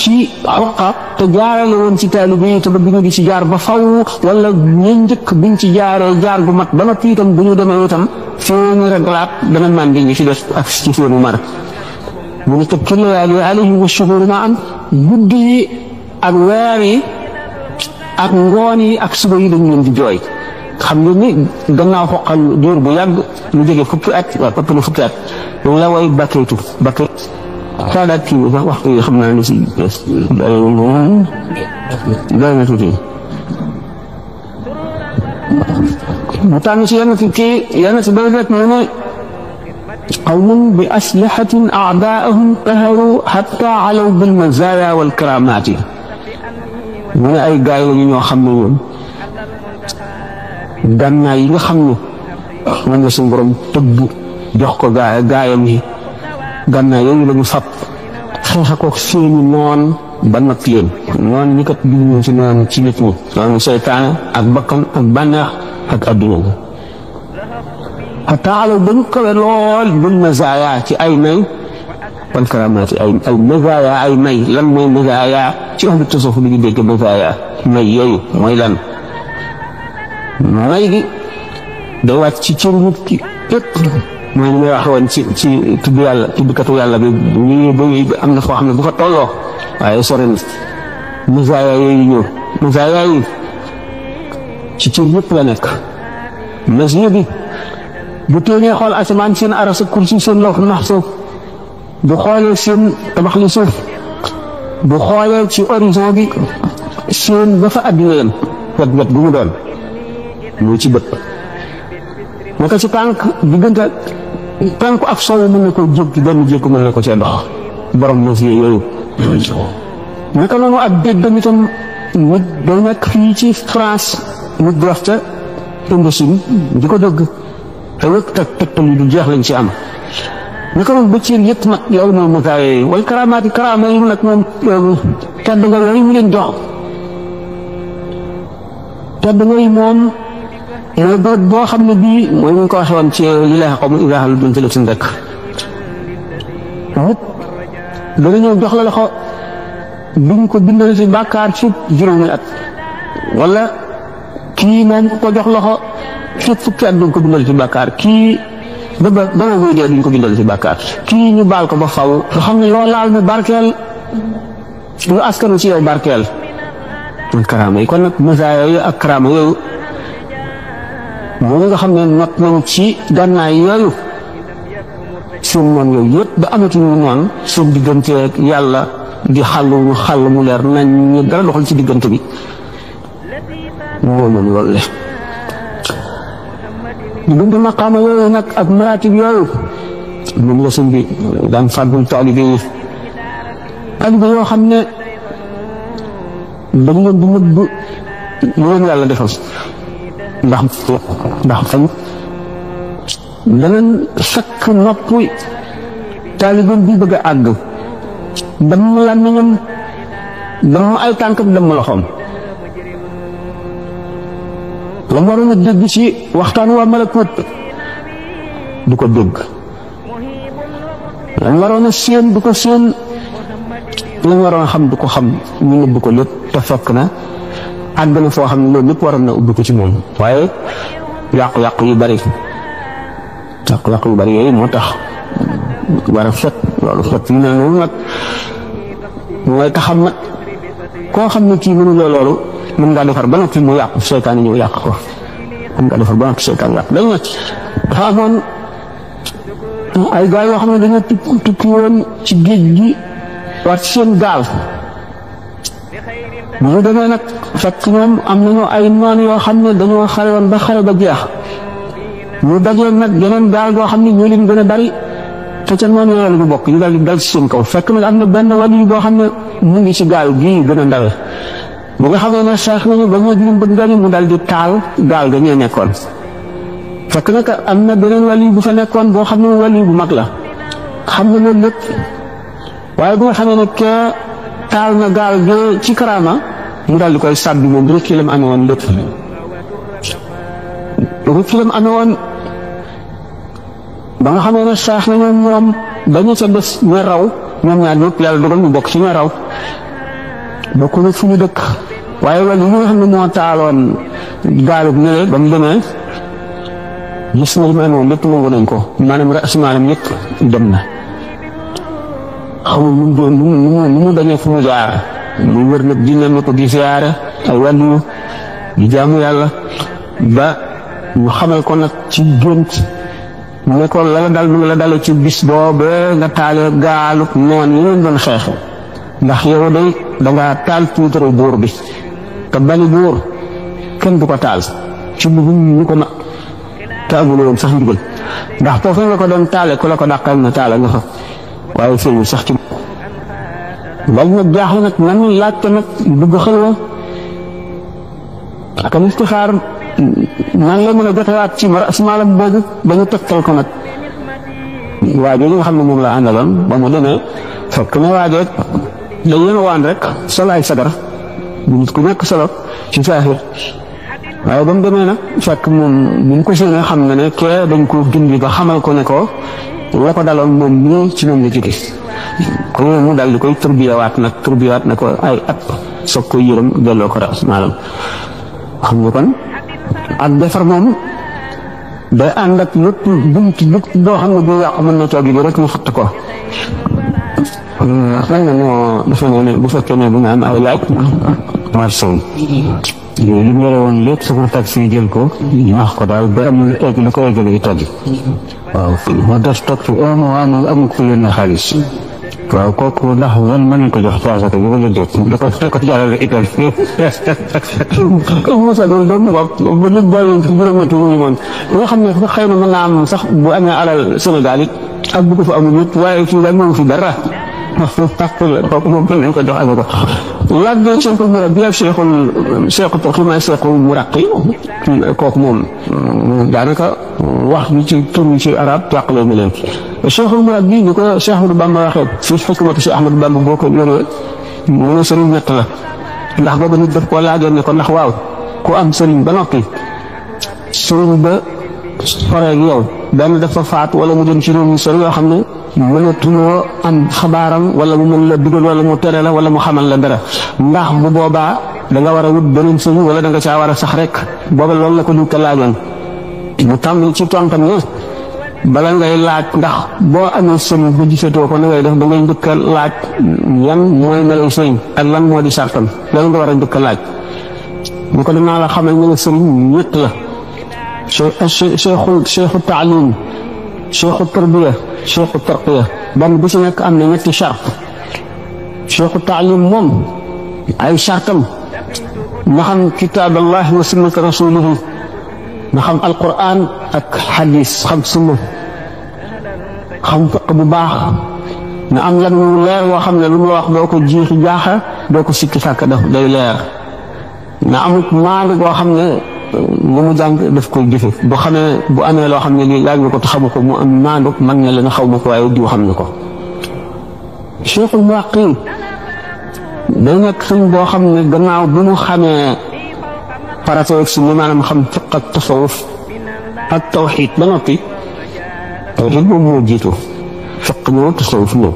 A: ci Xoqa te jaarale woon ci taalibe yi te ba bi ñu di ci jaar ba faw wala ñu njëkk biñ ci jaaree jaar gu mat ba noppi itam bu ñu demee itam seeni reglaat dana màndi ñi ci des ak ci seenu mar mu ne teg layaali alayhim wa shuhuur ma am guddi yi ak weer yi ak ngoon yi ak suba yi dañ leen di jooy xam nga ni gannaaw xoqal diir bu yàgg lu jóge fukki at waaw ëpp na fukki at loolu la way bakkeetu bakkeet saadaat kii sax waxtu yi xam naa ni si doy na tuuti mu tànn si yenn si doy rek mu ne qawmun bi aslahatin a'daa'ahum qaharu hatta alaw bil mazaaya wal karaamaati mu ne ay gaay la ñu ñoo xam ne woon gànnaay yi nga xam ne moom la suñu borom tëgg jox ko gaayam yi gànnaay yooyu la ñu fab xeex ko seeni noon ba natt leen noon ñi kat duñu ci noon ci nit ñi noonu seytaane ak bakkan ak bànneex ak adduna bi xataa alaw ba ñu kawe lool bil mazaaya ci ay may wal karamaati ay mazaaya ay may lan mooy mazaaya ci ahlu tasawuf li ñu dégg mazaaya may yooyu mooy lan may gi day wàcc ci cër nit ki lépp mooy li may wax woon ci tudd yàlla tuddkatu yàlla bi ba am na foo xam ne bu fa tolloo waaye sore na mazaaya yooyu ñëw mazaaya yi ci cër yëpp la nekk masio bi bu téenee xool asamaan seen aras ak kursi seen lawh mahfuz bu xoolee seen tabax li suuf bu xoolee ci horizon bi seen ba fa àddina yam wet bu mu doon mu ci bët naka ci tànk diggante tànk ak soow mën na ko jéggi benn jékku mën na ko cee dox borom moo fi yooyu naka noonu ak déggam itam nit day nekk fii ci France nit di wax ca Indochine di ko dëgg te wëkk tegtal yi du jeex lañ ci am naka noonu bëccëg yëpp nag loolu moom mu gaa yooyu wala karaama yi nag moom tedd nga yooyu mu leen jox tedd nga yi moom boo xam ne bii mooy ñu ko waxee woon ci li lay xaw ma Ibrahima lu doon tële suñu dëkk nit dana ñëw jox la loxo duñ ko bindal ci bàkkaar ci juróomi at wala kii moom ko jox loxo ci fukki at duñ ko bindal ci bàkkaar kii ba nga koy dee duñ ko bindal ci bàkkaar kii ñu baal ko ba faw nga xam ne loo laal ne barkeel lu askanu ci yow barkeel man karaama yi kon nag masaa yooyu ak karaama yooyu moom nga xam ne not nañu ci gànnaay yooyu seen noon yooyu yëpp ba amatuñu noon seen diggante yàlla di xàll mu leer nañ ñu dara doxal ci diggante bi moom loolu le diggante maqaama yooyu nag ak maratib yooyu moom la sëñ bi daan fàggul taalibe yi taalibe yoo xam ne dañ leen di nëbb lu leen yàlla defal ndax fañ danañ sakk nopp taalibe bi bëgg a àgg damm làmmiñam damm ay tànkam damm loxoom la mu waroon a dégg ci waxtaan waa malakut du ko dégg la mu waroon a séen du ko séen la mu waroon a xam du ko xam ñu nëbb ko lépp te fekk na àgg na foo xam ne loolu lépp waroon na ubbi ko ci moom waaye yàqu-yàqu yu bari yooyu moo tax war a fet loolu fet yu ne noonu nag mooy taxam nag koo xam ne kii mënu loolu mën ngaa defar ba noppi mu yàqu seytaan ñëw yàq ko mën ngaa defar ba noppi seytaan yàq dañ nag dafa amoon ay gaay yoo xam ne dañoo tukki woon ci géej gi war ci seen gaal bu ñu demee nag fekk ñoom am nañu ay noon yoo xam ne dañoo xare woon ba xare ba jeex ñu dajeel nag yeneen gaal yoo xam ne ñoo leen gën a bari te ca noonu yooyu la ñu bokk ñu daal di dal ci seen kaw fekk nag am na benn wàll boo xam ne mu ngi ci gaal gii gën a ndawe bu nga xam ne sax nañu ba ñoo juróom bëgg gañu mu daal di taal gaal ga ñee nekkoon fekk nag am na beneen wàll bu fa nekkoon boo xam ne wàll bu mag la xam nga loolu lépp waaye bu nga xamee ne kee taal na gaal ga ci karaama mu daal di koy sàbbi moom rek ci lam amee woon lépp rek ci lam amee woon ba nga xamee ne saax na ñoom dañu ca des ña raw ñoom ñaar ñëpp yàlla dogal ñu bokk ci ña raw bokk na fu ñu dëkk waaye wala li nga xam ne moo taaloon gaalub ñële ba mu demee gis na li ma amoon lépp nangu nañ ko maanaam rasmaalam yëpp dem na xamul mu doon nu mu dañee fu mu jaar muy wër nag dina ma ko di ziyaare ay wàllu di jaamu yàlla ba ñu xamal ko nag ci gént ne ko la dal mu la dale ci bis boobu nga taale gaalu noon yi leen doon xeexe ndax yow day dangaa taal tuutaru buur bi te bani buur kenn du ko taal ci bugum ñu ko na te amul woon sax ndigal ndax foofu nga ko doon taale ku la ko dàqal na taale nga fa waaye feeñul sax ci loolu nag jaaxle nag nan laajte nag dugg xelwa ak istixaar nan la mën a jotawaat ci asmaalam boobu ba ñu tegtal ko nag waajo li nga xam ne moom la àndaloon ba mu demee fekk na waajo dañ leen waan rek solo ay sagar nit ku nekk solo ci saaxir waaye ba mu demee nag fekk moom bu mu ko séenee xam na ne kee dañ ko gindi ba xamal ko ne ko la ko daloon moom ñëw ci moom la jóge ko mu dal di koy turbiyawaat na ko ay at soog koy yërëm delloo ko asmaalam xam nga kon ak defar moom day ànd ak lépp bunti lépp doo xam ne bu yàqu mën na toog yi rek mu fatt ko xëy na moo dafa ne bu fekkee ne bu nga am ay laaj
B: marché li mu yore woon lépp su ko taxi jël ko ñaax ko daal ba amul egg na ko eggale yi tolli waaw moo des toog fi un mois amul ku yónnee xaalis waaw kooku ndax man mën nañ ko jox asaka bi wala déet da ko jaarale ital
A: mosa doon doon na ko ba nit bàyyi fi bërëmatu wuñu moon nga xam ne xëy na mën naa am sax bu amee alal Sénégal it ak bu ko fa amul it waaye fii daal moom fi dara kooku moom lañ ko jox asaka laaj na cheikhul murabbi ak cheikhu toxima cheikhul muraqi kooku moom daanaka wax bi ci tur ci arab tàqaloo mi leen cheikhul murabbi ni ko Cheikh Ahmadou Bamba waxee fi xikmatu Cheikh Ahmadou Bamba boo ko yoree mu ne sëriñ ñett la ndax booba nit daf koo laajoon ne ko ndax waaw ku am sëriñ ba noppi sëriñ ba soreeg yow benn dafa faatu wala mu dem ci réew mi sori yoo xam ne mënatuloo am xabaaram wala mu mën la dugal wala mu tere la wala mu xamal la dara ndax bu boobaa da nga war a wut beneen sëriñ wala da nga caa war a sax rek booba loolu la ko nit ka laajoon mu tàmm ci tontam ne bala ngay laaj ndax boo amee sëriñ ba gisatoo ko na ngay def da ngay njëkk a laaj yan mooy melaw sëriñ ak lan moo di sartam loolu nga war a njëkk a laaj ñu ko dinaa la xamal ne sëriñ ñett la cheikhu taalim cheikhu tarbiya cheikhu tarqiya benn bu ci nekk am na ñetti charte cheikhu taalim moom ay chartam na xam kitaab allah wa sunnata rasulihi na xam alquran ak xadis xam sunna xam fiq bu baax na am lan mu leer woo xam ne lu mu la wax doo ko jiixi jaaxa doo ko sikki sàkk daf day leer na amut maandu boo xam ne lu mu jàng daf koy jëfe bu xamee bu amee loo xam ne lii laaj nga ko te xamu ko mu am maandu mag ne la na xaw ma ko waaye diw xam ne ko cheikhul muraqi day nekk sëñ boo xam ne gannaaw bi mu xamee farata ak sunna maanaam xam fiq ak tasawuf ak tawxiid ba noppi tawxiid boobu moo jiitu fiq ñëw tasawuf ñëw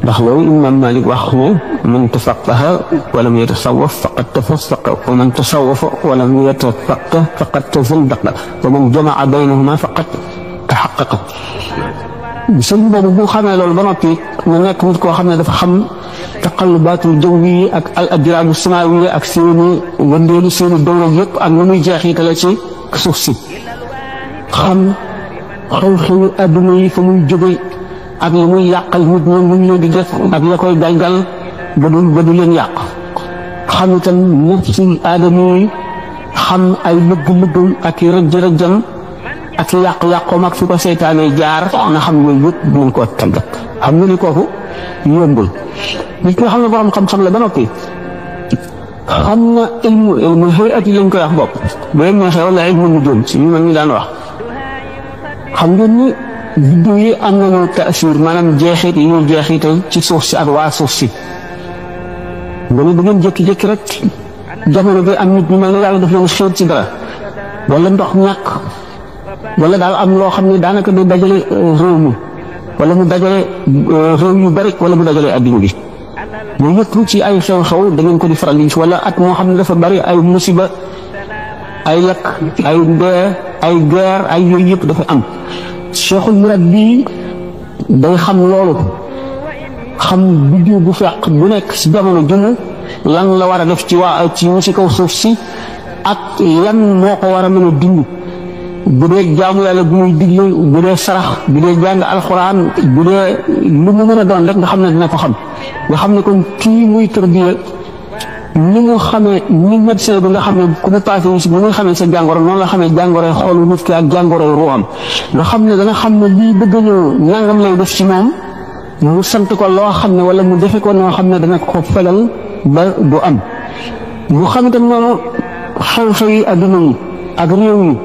A: ndax loolu imam Malik wax ne man tafaqaha walam yatasawaf faqad tafassaqa wa man tasawafa walam yatafaqah faqad tazandaqa wa man jamaa baynahuma faqad taxaqaqa sëñ boobu bu xamee loolu ba noppi mu nekk nit koo xam ne dafa xam taqallubaatul jawwi ak al ajraamu samaawi ak seeni wëndeelu seeni dawra yëpp ak nu muy jeexitale ci suuf si xam xew-xewu adduna yi fa muy jóge ak la muy yàqal nit ñoom lu ñu leen di def ak la koy galgal ba du leen yàq xam itam nafsul aadama yi xam ay lëgg-lëggam ak i rëjj-rëjjam ak yàq-yàqoom ak fi ko seytaane jaar na xam yooyu yëpp mën koo tàggat xam nga ni kooku yombul nit ki nga xam ne borom xam-xam la ba noppi xam na ilmu hayat yi lañ koy wax bopp bu leen neexee wala ilmu nujum si ñu mag ñi daan wax xam ngeen ni biddiw yi am nañu taasir maanaam jeexit yi ñuy jeexital ci suuf si ak waa suuf si nga ne da ngeen jékki-jékki rek jamono bi am nit ñu mel ne yàlla daf leen xeet ci dara wala ndox ñàkk wala daal am loo xam ne daanaka du dajale réew mi wala mu dajale réew yu bari wala mu dajale adduna bi yooyu yëpp ci ay xew-xew da ngeen ko di faral di gis wala at moo xam ne dafa bari ay musiba ay lakk ay dee ay guerre ay yooyu yëpp dafa am cheikhul murabbi day xam loolu xam biddiw bu fekk bu nekk si jamono jëmu lan la war a def ci waa ci ñu si kaw suuf si ak lan moo ko war a mën a dund bu dee jaamu yàlla bu muy digle bu dee sarax bu dee jàng alxuraan bu dee lu mu mën a doon rek nga xam ne dina ko xam nga xam ne kon kii muy tarbiya ni mu xamee ni médecin bi nga xam ne ku mu passé wu si ni muy xamee sa jàngoro noonu la xamee jàngoroy xoolu nit ki ak jàngoroy ruuxam nga xam ne dana xam ne lii bëgg ñëw nangam lay def ci moom mu sant ko loo xam ne wala mu defe ko noo xam ne dana ko fegal ba du am mu xam itam noonu xew-xew yi adduna yi ak réew yi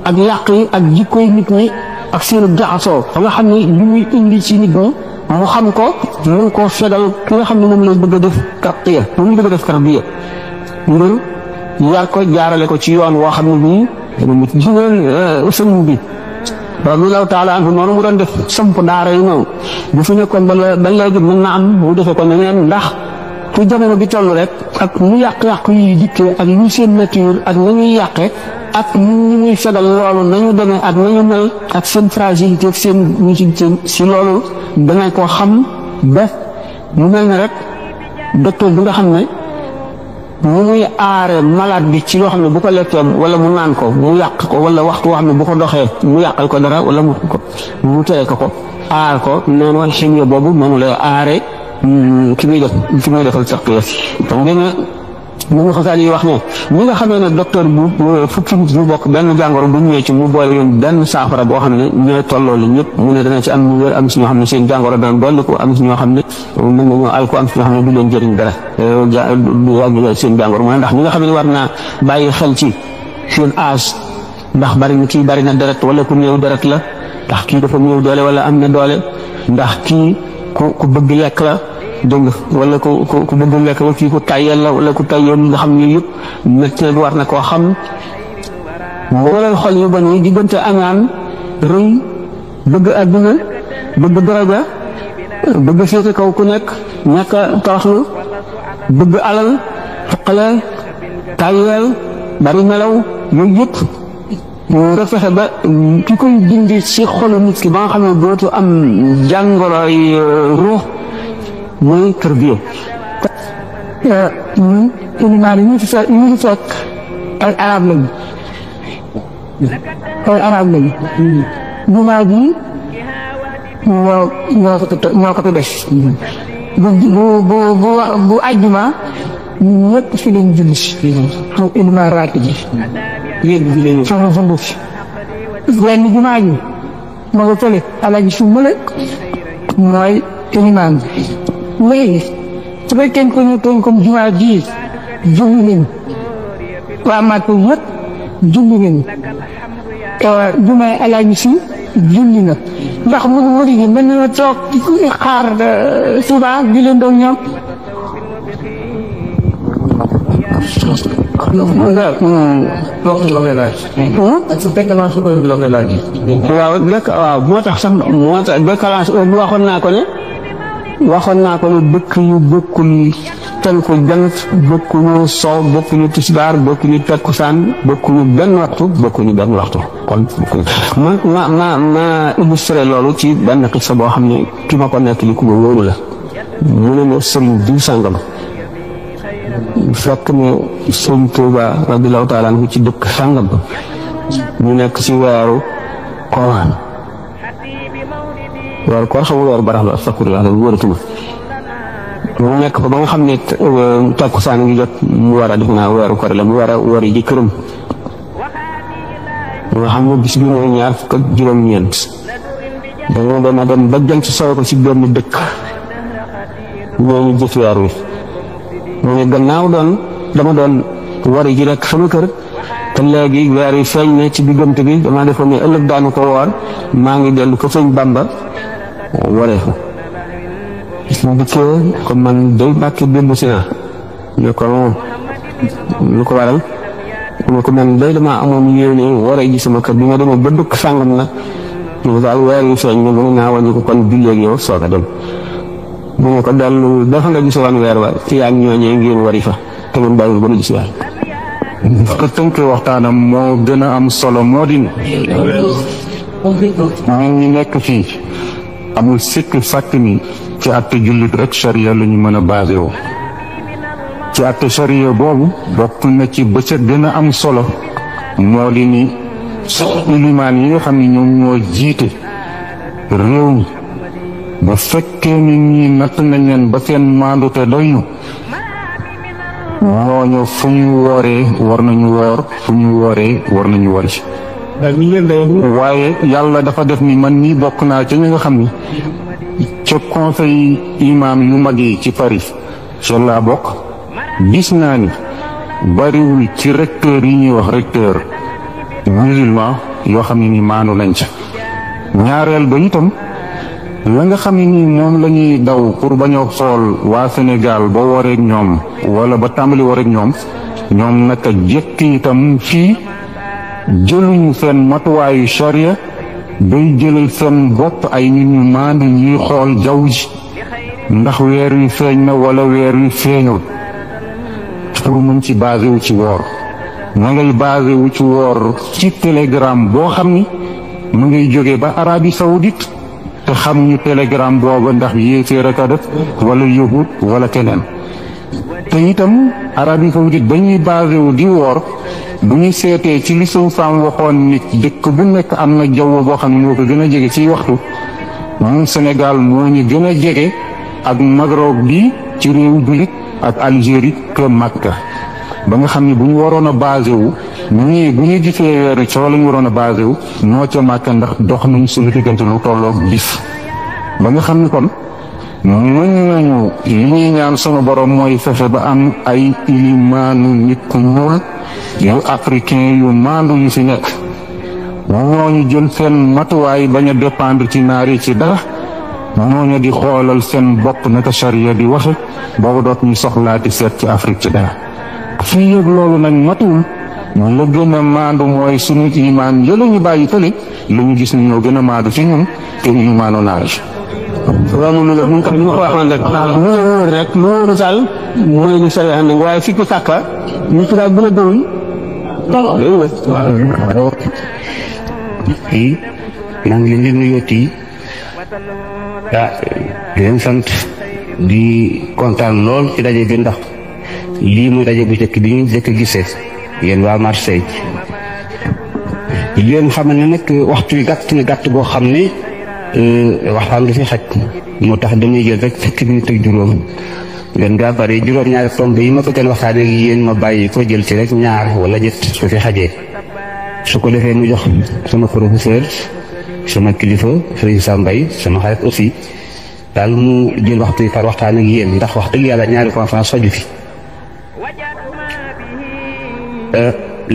A: ak yàq yi ak jikkoy nit ñi ak seenu jaxasoo fa nga xam ne li muy indi ci nit ñi mu xam ko mën koo fegal ki nga xam ne moom lay bëgg a def tarbiya moom bëgg a def tarbiya ngir yar ko jaarale ko ci yoon woo xam ne bii dana mucc gis ngeen sëriñ bi radiyallahu taala anhu noonu mu doon def samp daara yi noonu bu fi nekkoon ba léegi mën na am mu defee ko neneen ndax fu jamono bi toll rek ak nu yàq-yàq yi dikkee ak ñu seen nature ak nañuy yàqe ak ñu muy fegal loolu nañu demee ak nañu mel ak seen fragilité ak seen ñu si loolu danañ ko xam ba mu mel ne rek docteur bi nga xam ne mu muy aare malade bi ci loo xam ne bu ko lekkee wala mu naan ko mu yàq ko wala waxtu woo xam ne bu ko doxee mu yàqal ko dara wala mu tere ko aar ko noonu ximiya boobu noonu lay aare ki muy defal tarqiya donc mu nga xasaal yi wax ne ñi nga xamee ne docteur bu fukki nit ñu bokk benn jàngoro bu ñëwee ci mu boole yoon benn saafara boo xam ne ñooy tolloo li ñëpp mu ne dana ci am mu wér am si ñoo xam ne seen jàngoro dana dolli ko am si ñoo xam ne mën nañoo al ko am si ñoo xam ne du leen jëriñ dara du wàññi seen jàngoro mooy ndax ñi nga xam ne war naa bàyyi xel ci seen âge ndax bari na deret wala ku néew deret la ndax kii dafa néew doole wala am na doole ndax kii ku bëgg lekk la dégg nga wala ku bëgg lekk la kii ku tayyel la wala ku tayyel nga xam ne yëpp médecin bi war na koo xam wala xol yu bon yi diggante añaan rëy bëgg àdduna bëgg daraja bëgg féete kaw ku nekk ñàkk a toroxlu bëgg alal fuqale tayyel bari melaw yooyu yëpp nga fexe ba ki koy dindi ci xolu nit ki ba nga xam ne dootu am jàngoroy ruux mooy tarbiya. ñun ilimaan yi ñu fi fekk ay arab lañu jumaa ji ñoo ko fi def bu àjjuma ñëpp fi lañ julli xam ilimaan raati ji yéen bi lañu soxla sa mbuuf lenn jumaa ji ma nga fële alaji su mële mooy ilimaan bi léegi su fekkee ko ñu toog comme jumaa ji julli nañu waa Màkka yëpp julli nañu jumaay alaji si julli na ndax mu wëri yi mën na toog xaar suba di leen doon ñoom waaw moo tax décalage waxoon naa ko ne dëkk yu bokkul tënku jant bokkuñu soow bokkuñu tisbaar bokkuñu takkusaan bokkuñu benn waxtu kon ma illustré loolu ci benn xisa boo xam ne ki ma ko nekk li ku ma wóoru la mu ne ma sëriñ diw sàngam fekk ne sëñ Tuuba radiyallahu taala anhu ci dëkk sàngam ñu nekk ci weeru koor xamul weeru barax la astafurlah loolu wóoratuma mu nekk fa ba nga xam ne takkusaan ngi jot mu war a def naa weeru koor la mu war a wari ji këram nga xam ne bis bi mooy ñaar fukk ak juróom-ñeent dañoo dema dem ba jant soow ko ci benn dëkk ñooñu jëf weer wi mu ne gannaaw dama doon wari ji rek sama kër te léegi weer yi feeñ ne ci diggante bi dama defoon ne ëllëg daanu ko woor maa ngi dellu ko sëñ Bamba waree ko mu dikkee kon man day bàkki démb si naa ne ko lu ko waral mu ne ko man day dama amoon yéene waree ji sama kër bi ma demoon ba dëkk sàngam nag ñu daal weer yi feeñ ne mën naa wàññi ko kon julleeg yow soog a dem mu ne ko dellu dafa nga gis woon weer wa ci yaa ngi ñooñee ngeen wari fa te man bàyyiwul ba nu gis weer
B: ko tënkee waxtaanam moo gën a am solo moo di ñu nekk fii amul sikk sàkk ni ci àtte jullit rek charia la ñu mën a basé woo ci àtte charia boobu bokk na ci ba ca gën a am solo moo di ni ilimaan yi nga xam ne ñoom ñoo jiite réew mi ba fekkee ni ñi natt nañ leen ba seen maandute doy ñu ñooñu fu ñu wooree war nañu woor fu ñu wooree war nañu wari waaye yàlla dafa def ni man nii bokk naa ca ñi nga xam ni ca conseil imam yu mag yi ci Paris ca laa bokk gis naa ni bariwul ci recteur yi ñuy wax recteur musulman yoo xam ne ni maanu nañ ca ñaareel ba itam la nga xam ne nii moom la ñuy daw pour bañ a xool waa Sénégal ba wareeg ñoom wala ba tàmbali wareeg ñoom naka jekki itam fii jëluñu seen matuwaayu charia day jëlal seen bopp ay nit ñu maandu ñuy xool jaww ji ndax weer wi feeñ na wala weer wi feeñul pour mën ci basé wu ci woor na ngay basé wu ci woor ci télégramme boo xam ni mu ngay jóge ba Arabie Saoudite te xam ñu télégramme booba ndax yéeféer a ko def wala yahud wala keneen te itam Arabie Saoudite ba ñuy basé wu di woor bu ñu seetee ci li suñu faam waxoon nit dëkk bu nekk am na jaww boo xam ne moo ko gën a jege ci waxtu moom Sénégal moo ñu gën a jege ak Maghreb bi ci réewu jullit ak Algérie que Makka ba nga xam ne bu ñu waroon a basé wu ñii bu ñu gisee weeru ca la ñu waroon a basé wu noo ca Makka ndax dox nañ suñu diggante lu tolloog bis ba nga xam ne kon mën nañu li ñuy ñaan sama borom mooy fexe ba am ay ilimaanu nit ku ñuul yu africain yu maandu yu fi nekk ñooñu jël seen matuwaay bañ a dépendre ci naar yi ci dara ñooñu di xoolal seen bopp naka charia di waxe boobu doot ñu soxlaati seet ci Afrique ci dara fii yëg loolu nag matuwul ñun la gën a maandu mooy suñu imaan yëla ñu bàyyi tële lu ñu gis ni ñoo gën a maandu ci ñun te imaanu naar yi
A: waaw moom la ñu ko waxoon rek loolu rek loolu daal mooy ñu sa wax waaye fi ko sàkka ñu ci daal bu la doon
C: yi maa ngi leen di nuyooti di leen sant di kontaan lool ci daje bi ndax lii muy daje bu njëkk bi ñu njëkk a gisee yéen waa Marseille di leen xamal ne nag waxtu wi gàtt na gàtt boo xam ne waxtaan du fi xaj moo tax dañuy jël rek fukki minute ak juróom ngeen gaa bari juróom-ñaari tomb yi ma ko gën waxtaane ak yéen ma bàyyi ko jël ci rek ñaar wala ñett su fi xajee su ko defee mu jox sama professeur sama kilifa Serigne Sam Mbaye sama xarit aussi daal mu jël waxtu yi par waxtaan ak yéen ndax wax dëgg yàlla ñaari conférence soju fi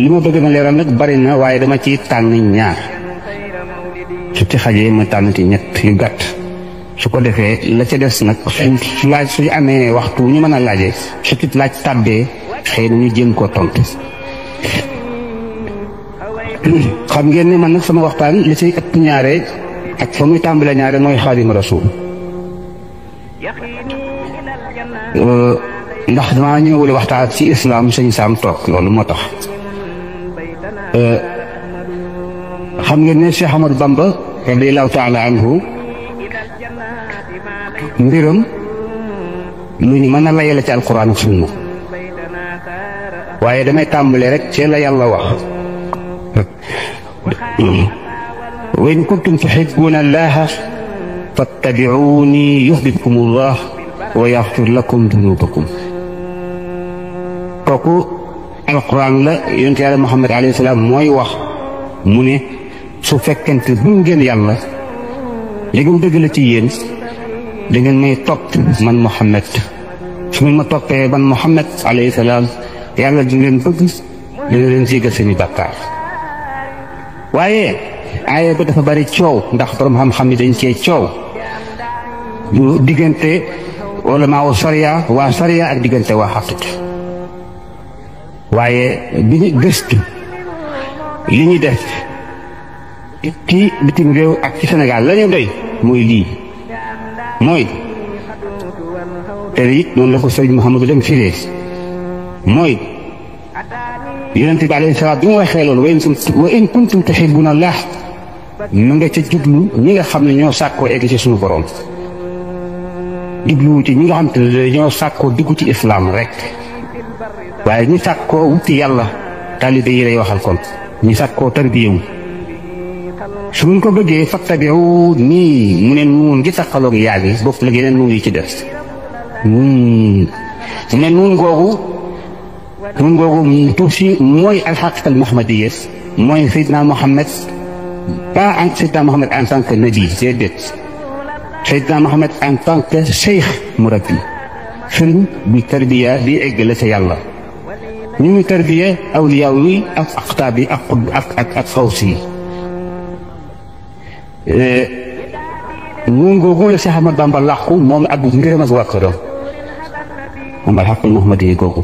C: li ma bëgg na leeral nag bari na waaye dama ci tànn ñaar su ci xajee ma tànn ci ñett yu gàtt su ko defee la ca des nag su laaj suñu amee waxtu ñu mën a laajee su ci laaj tàbbee xëy na ñu jéem koo tontu xam ngeen ne man nag sama waxtaan li ciy ëpp ñaare ak fa muy tàmbale ñaare mooy Xaadimu Rasuul ndax damaa ñëwul waxtaan ci islam sëñ Sam toog loolu moo tax xam ngeen ne Cheikh Ahmadou Bamba radiyallahu taala anhu mbiram lu ñu mën a layale ci alquran ak sunna waaye damay tàmbale rek ci la yàlla wax wa in kuntum tuhibbuna allaha fattabi'uni yuhbibkum allah wa yaghfir lakum dunubakum kooku alquran la yonent yàlla Muhammad alayhi salaam mooy wax mu ne su fekkente bu ngeen yàlla léegum dëgg la ci yéen da ngeen may topp man Muhammad su ngeen ma toppee man Muhammad alayhi salaam yàlla di leen bëgg dina leen jégal seeni bàkkaar waaye aaya ba dafa bari coow ndax borom xam-xam yi dañ cee coow bu diggante wala maa waa sariya ak diggante waa xaqiqa waaye bi ñu gëstu li ñuy def ci bitim réew ak ci Sénégal la ñu doy mooy lii mooy te it noonu la ko sëriñ Mouhamadou dem firee mooy yonent bi alayhi salaam bi mu waxee loolu wa in kuntum tuhibbuna Allah mu nga ca jublu ñi nga xam ne ñoo sàkkoo egg ci suñu borom jubluwu ci ñi nga xam te ne dañoo sàkkoo dugg ci islam rek waaye ñi sàkkoo wuti yàlla taalibe yi lay waxal kon ñi sàkkoo tarbiyewu su ngeen ko bëggee fattabi'u nii mu ne nuun gi taxaloog yaa bi bopp la yeneen nuun yi ci des mu ne nuun googu tuuti mooy alxaqiqa almuhammadiyya mooy Seydina Mohamed pas en Seydina Mohamed en tant que nabi déedéet Seydina Mohamed en tant que cheikh murabbi sëriñ bi tarbiya di eggale sa yàlla ñu ngi tarbiya awliyaa yi ak aqtaab yi ak xaws yi nuun googu la Cheikh Ahmad Bamba làqu moom ak ngërëm ak waa këram moom alxaqul muhammadiyya googu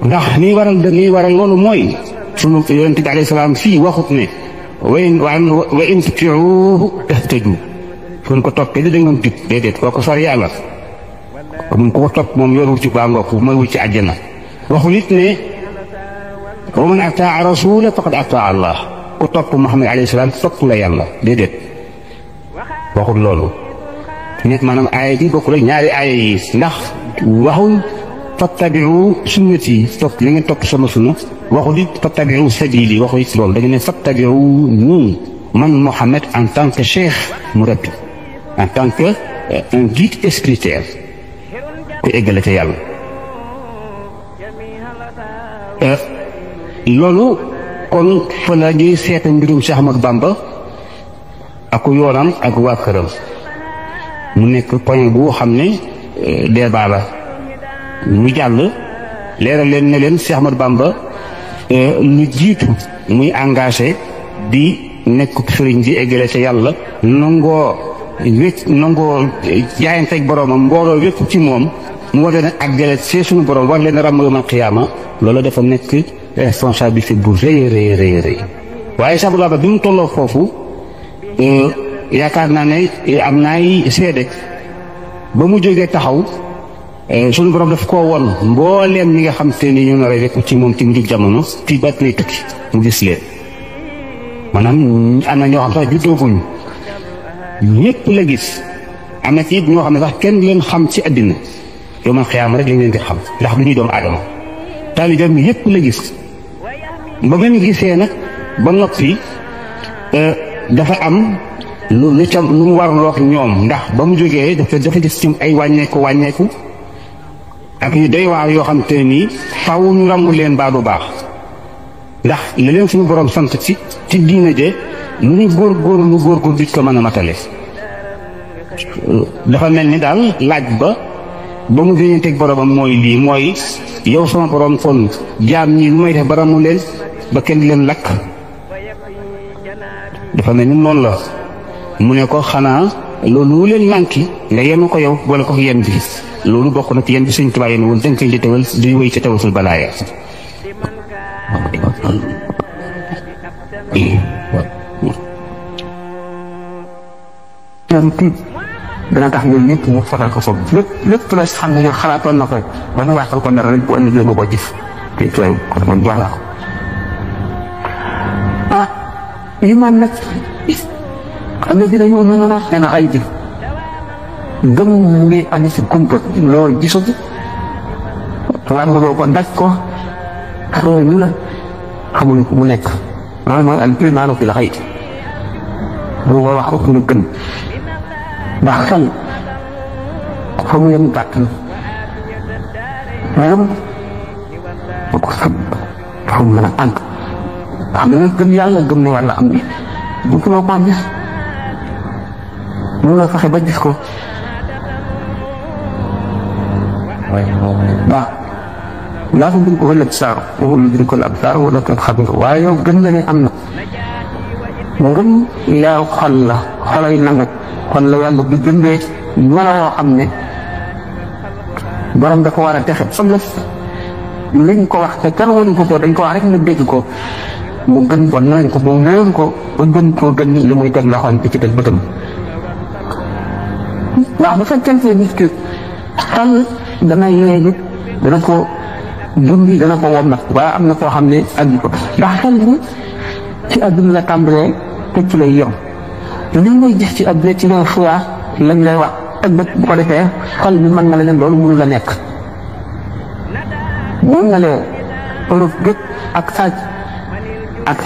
C: ndax lii waral loolu mooy sunu yonent bi alayhi salaam fii waxut ne wa in tuti'uuhu tahtadu suñ ko toppee da ngeen jub déedéet kooku sori yàlla mun ko topp moom yoru ci baa ngokk mooy wut ci àjjana waxu nit ne wa man ataa rasula faqad ataa allah ku topp Muhammad alayhi salaam topp la yàlla déedéet waxul loolu nit maanaam aaya bi bokkul ak ñaari aaya yi ndax waxul fattabiu sunnati topp li ngeen topp sama sunna waxul it fattabiu sabili waxul it loolu dañu ne fattabiu ñun man Mouhamed en tant que cheikh murabbi en tant que un guide spirituel ku eggale ca yàlla loolu kon fa la ñuy seeta mbirum Cheikh Ahmadou Bamba ak yoonam ak waa këram mu nekk point bu xam ne débat la mu jàll leeral leen ne leen Cheikh Ahmadou Bamba lu jiitu muy engagé di nekk sëriñ di eggale ca yàlla nangoo jaayante ak boroomam mbooloo wépp ci moom mu war leen a àggale see suñu borom war leen a ràmm yawmal qiyaama loolu dafa nekk responsabilité bu rëy rëy waaye Cheikh Ahmadou Bamba bi mu tolloo foofu yaakaar naa ne am naay seede ba mu jógee taxaw suñu borom daf koo won mbooleem ñi nga xam te ni ñu nar a rek ci moom ci mujj jamono fii ba lay tukki mu gis leen maanaam am na ñoo xam sax juddooguñu ñëpp la gis am na ci it ñoo xam ne sax kenn leen xam ci àddina yawmal qiyaama rek lañ leen di xam ndax du ñuy doomu aadama taalibeem yëpp la gis ba ngeen gisee nag ba noppi dafa am lu ca lu mu warloo ak ñoom ndax ba mu jógee dafa gis ci ay wàññeeku ak yu doy waar yoo xam te nii faaw ñu ràmmu leen baa du baax ndax li leen suñu borom sant ci diina je lu ñu góor di ko mën a matale dafa mel ni daal laaj ba mu déñanteeg boromam mooy lii mooy yow sama borom kon jaam ñi lu may def ba ràmmu leen ba kenn leen lakk dafa mel ni noonu la mu ne ko xanaa loolu leen manqué nga yenu ko yow boole ko yen bi loolu bokk na ci yen bi Sëñ Tuubaa yéen woon dañ koy di tawal di wéy ci tawasul balaaya
A: dana tax ñun ñëpp mu faral ko foofu lépp la xam ne xalaatoon na ko rek ba ñu waxal ko dara rek bu ëllëgee ba ko jëf te tooy kon man wax la ko iman nag xam nga dina ñëw noonu nee na ay jëf gëm mu ngi andi si kumpa loolu gisul war nga ko daj ko xamuñ lu la xamuñ ko mu nekk loolu mooy al imaanu fil xayb bu ko wax ko lu gën ndax xel fa mu yem gàtt na maanaam boo ko xam dafa mën a àgg xam ne gëm yàlla gëm ne wàlla am na bu ko loo gis mun nga fexe ba gis ko waaw laa ko gën ko wala saar wala gën ko la ab saar wala ko xam nga waaye yow gën nga ne am na ngëm yaa xol la xolay nangu kon la yàlla bi gëndee mën a woo xam ne borom dafa war a texe xam la liñ ko wax te kenn waruñ ko dañ ko wax rek nga dégg ko mu gën ko nañ ko mu néew ko ba gën koo gën li muy teg loxoom ci teg bëtam ndax bu fekkente nit ki xel dana yee nit dana ko dundi dana ko wom nag waaye am na koo xam ne àgg ko ndax xel bi ci àdduna la tàmbalee te ci lay yom li ngay gis ci àdduna ci loolu fois lañ lay wax ak bët bu ko defee xel bi mën na la leen loolu mënu la nekk mën na lee Europe gépp ak sàcc ak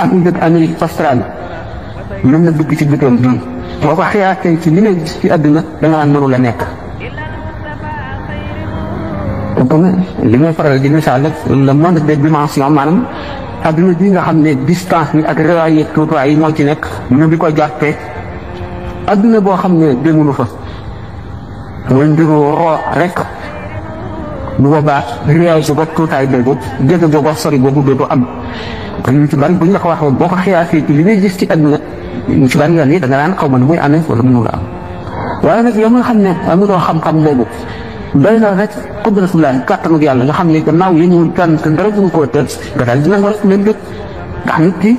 A: Amérique australe mën na dugg ci bëtoon bii boo ko xiyaatee ci li ngay gis ci àdduna danga naan mënu la nekk kon li may faral di misaal rek le monde des dimensions maanaam àdduna bi nga xam ne distance bi ak réwaay yeeg tuutuwaay yi moo ci nekk ñu di ko jàppee àdduna boo xam ne démunu fa mooy mbiru roo rek bu boobaa réwaay si bopp tuutaay boobu jege boobu sori boobu dootu am kon ñu ci bari bu ñu la ko waxee boo ko xiyaatee ci li ngay gis ci àdduna ñu ci bari yoon yi da nga naan xaw ma nu muy amee wala mënu la am waaye nag yow nga xam ne amuloo xam-xam boobu doy na rek qudratullah kàttanu yàlla nga xam ne gannaaw yi ñu tànn te dara duñu koo tëj nga daal dina ko rek leen dëkk ndax nit ki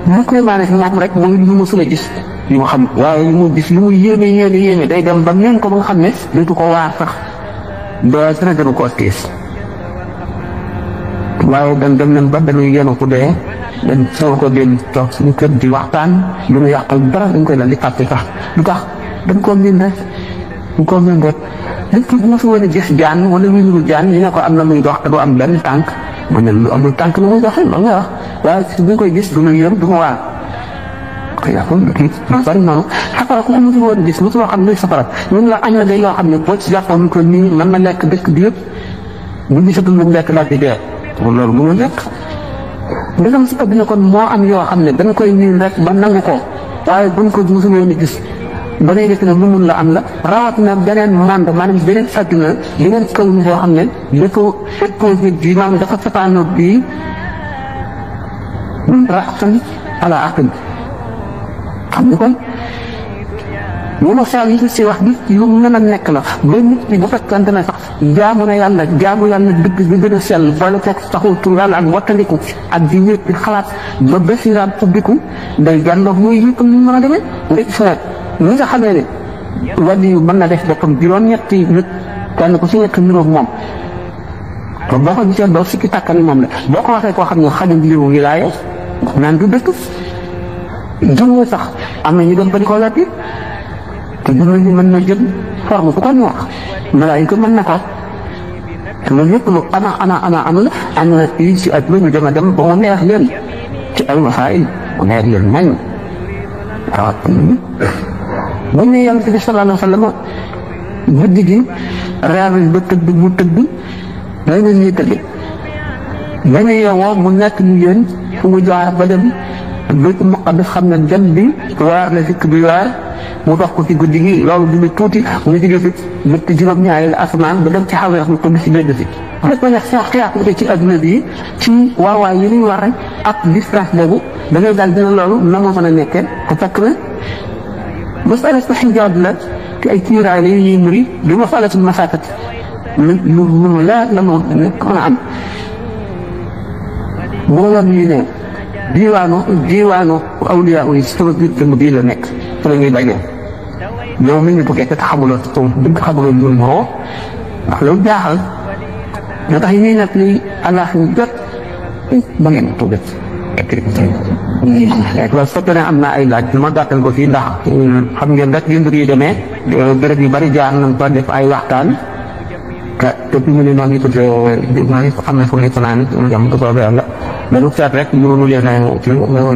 A: mu koy maane fi moom rek mooy lu mu sula gis yu mu xam waaye lu mu gis lu mu yéeme day dem ba ngeen ko ba nga xam ne dootu ko waar sax ba dina gënu koo tiis waaye dem nañ ba dañuy yéen ku dee dañ soo ko génn toog suñu kër di waxtaan lu ñu yàqal dara dañ koy dal di fàtte sax lu tax dañ koo miin rek nit ki bu ma fi woon a gis jaan wala muy nuru jaan ñu ne ko am na muy dox te du am benn tànk mu ne lu amul tànk lu muy doxee loolu nga wax waaye bu ñu koy gis du ma yërëm du ma waar ko yàqul kii bari noonu safara ku ko mosul woon a gis mosuloo xam luy safara ñun la añ la day loo xam ne boo ci jàppoon ko nii mën na lekk dëkk bi yëpp bu gisatul lu mu lekk laaj di dee loolu mënu nekk ndegam si adduna kon moo am yoo xam ne dañ koy niin rek ba nangu ko waaye buñ ko mosul woon a gis ba ngay def ne lu mun la am la rawat na beneen monde maanaam beneen adduna beneen kaw ni boo xam ne dafa opposé bi maanaam dafa safaanoo bii raxtan ala aql xam nga kon saa yi si wax bi lu mën a nekk la ba nit ñi bu fekkante ne sax jaamu na yàlla dëgg bi gën a sell boole teg taxul tur yàlla ak wattandiku ak di wéet di xalaat ba bésiraat ubbiku day jàndoog mooy yëpp ñu mën a demee léegi feet ñi nga xamee ne wàllu yu mën na def boppam juróom-ñetti nit kenn ku si nekk niroog moom kon boo ko gisee doo sikki tàkkani moom la boo ko waxee koo xam ne xadim liwu wilaaya naan du dëkk jëmoo sax am na ñu dem ba di ko laaj te juróom ñi mën na jël forme bu ko ñu wax malaayika mën na ko te loolu yëpp lu am la am na fii si at ñu dem a dem ba mu neex leen ci ay masaayil mu neex leen nañ waaw buñ ne yàlla bi sallallahu alayhi wa sallam guddi gi reer ba tëdd mu tëdd day na ñuy tëdd dañu yeewoo mu nekk ñu yéen fu mu jaar ba dem Baytul Maqdis xam ne dem bi waar la dikk bi waar mu dox ko ci guddi gi loolu du tuuti mu jóge fi bëtt juróom-ñaari asamaan ba dem ci xawee mu ko si benn si rek ma neex xiyaat ci adduna bi ci waawaay yi ñuy war rek ak distance boobu da ngay daal dina loolu na moo mën a nekkee te fekk na masala sa xijaab la te ay kiiraay la ñuy muri du masalatul masaakat lu leer la moo nekk mën a am boo yor ñu ne diiwaanu awliya yi sama biir dënn bii la nekk te la ñuy bañee yow mi ñu bëggee te xamuloo te dëgg xamuloo ñun moo ndax loolu jaaxal moo tax yi ñuy nekk ni allah ñu jot ba ngeen ko def loolu fekk ne am naa ay laaj ma gàttal ko fii ndax xam ngeen rek yu mbir yi demee béréb yu bari jaar nañ ko def ay waxtaan te fi mu ne maa ngi tudd maa ngi xam ne fu nekk naa ne jàmm ko soobee yàlla mais lu seet rek ñu leen a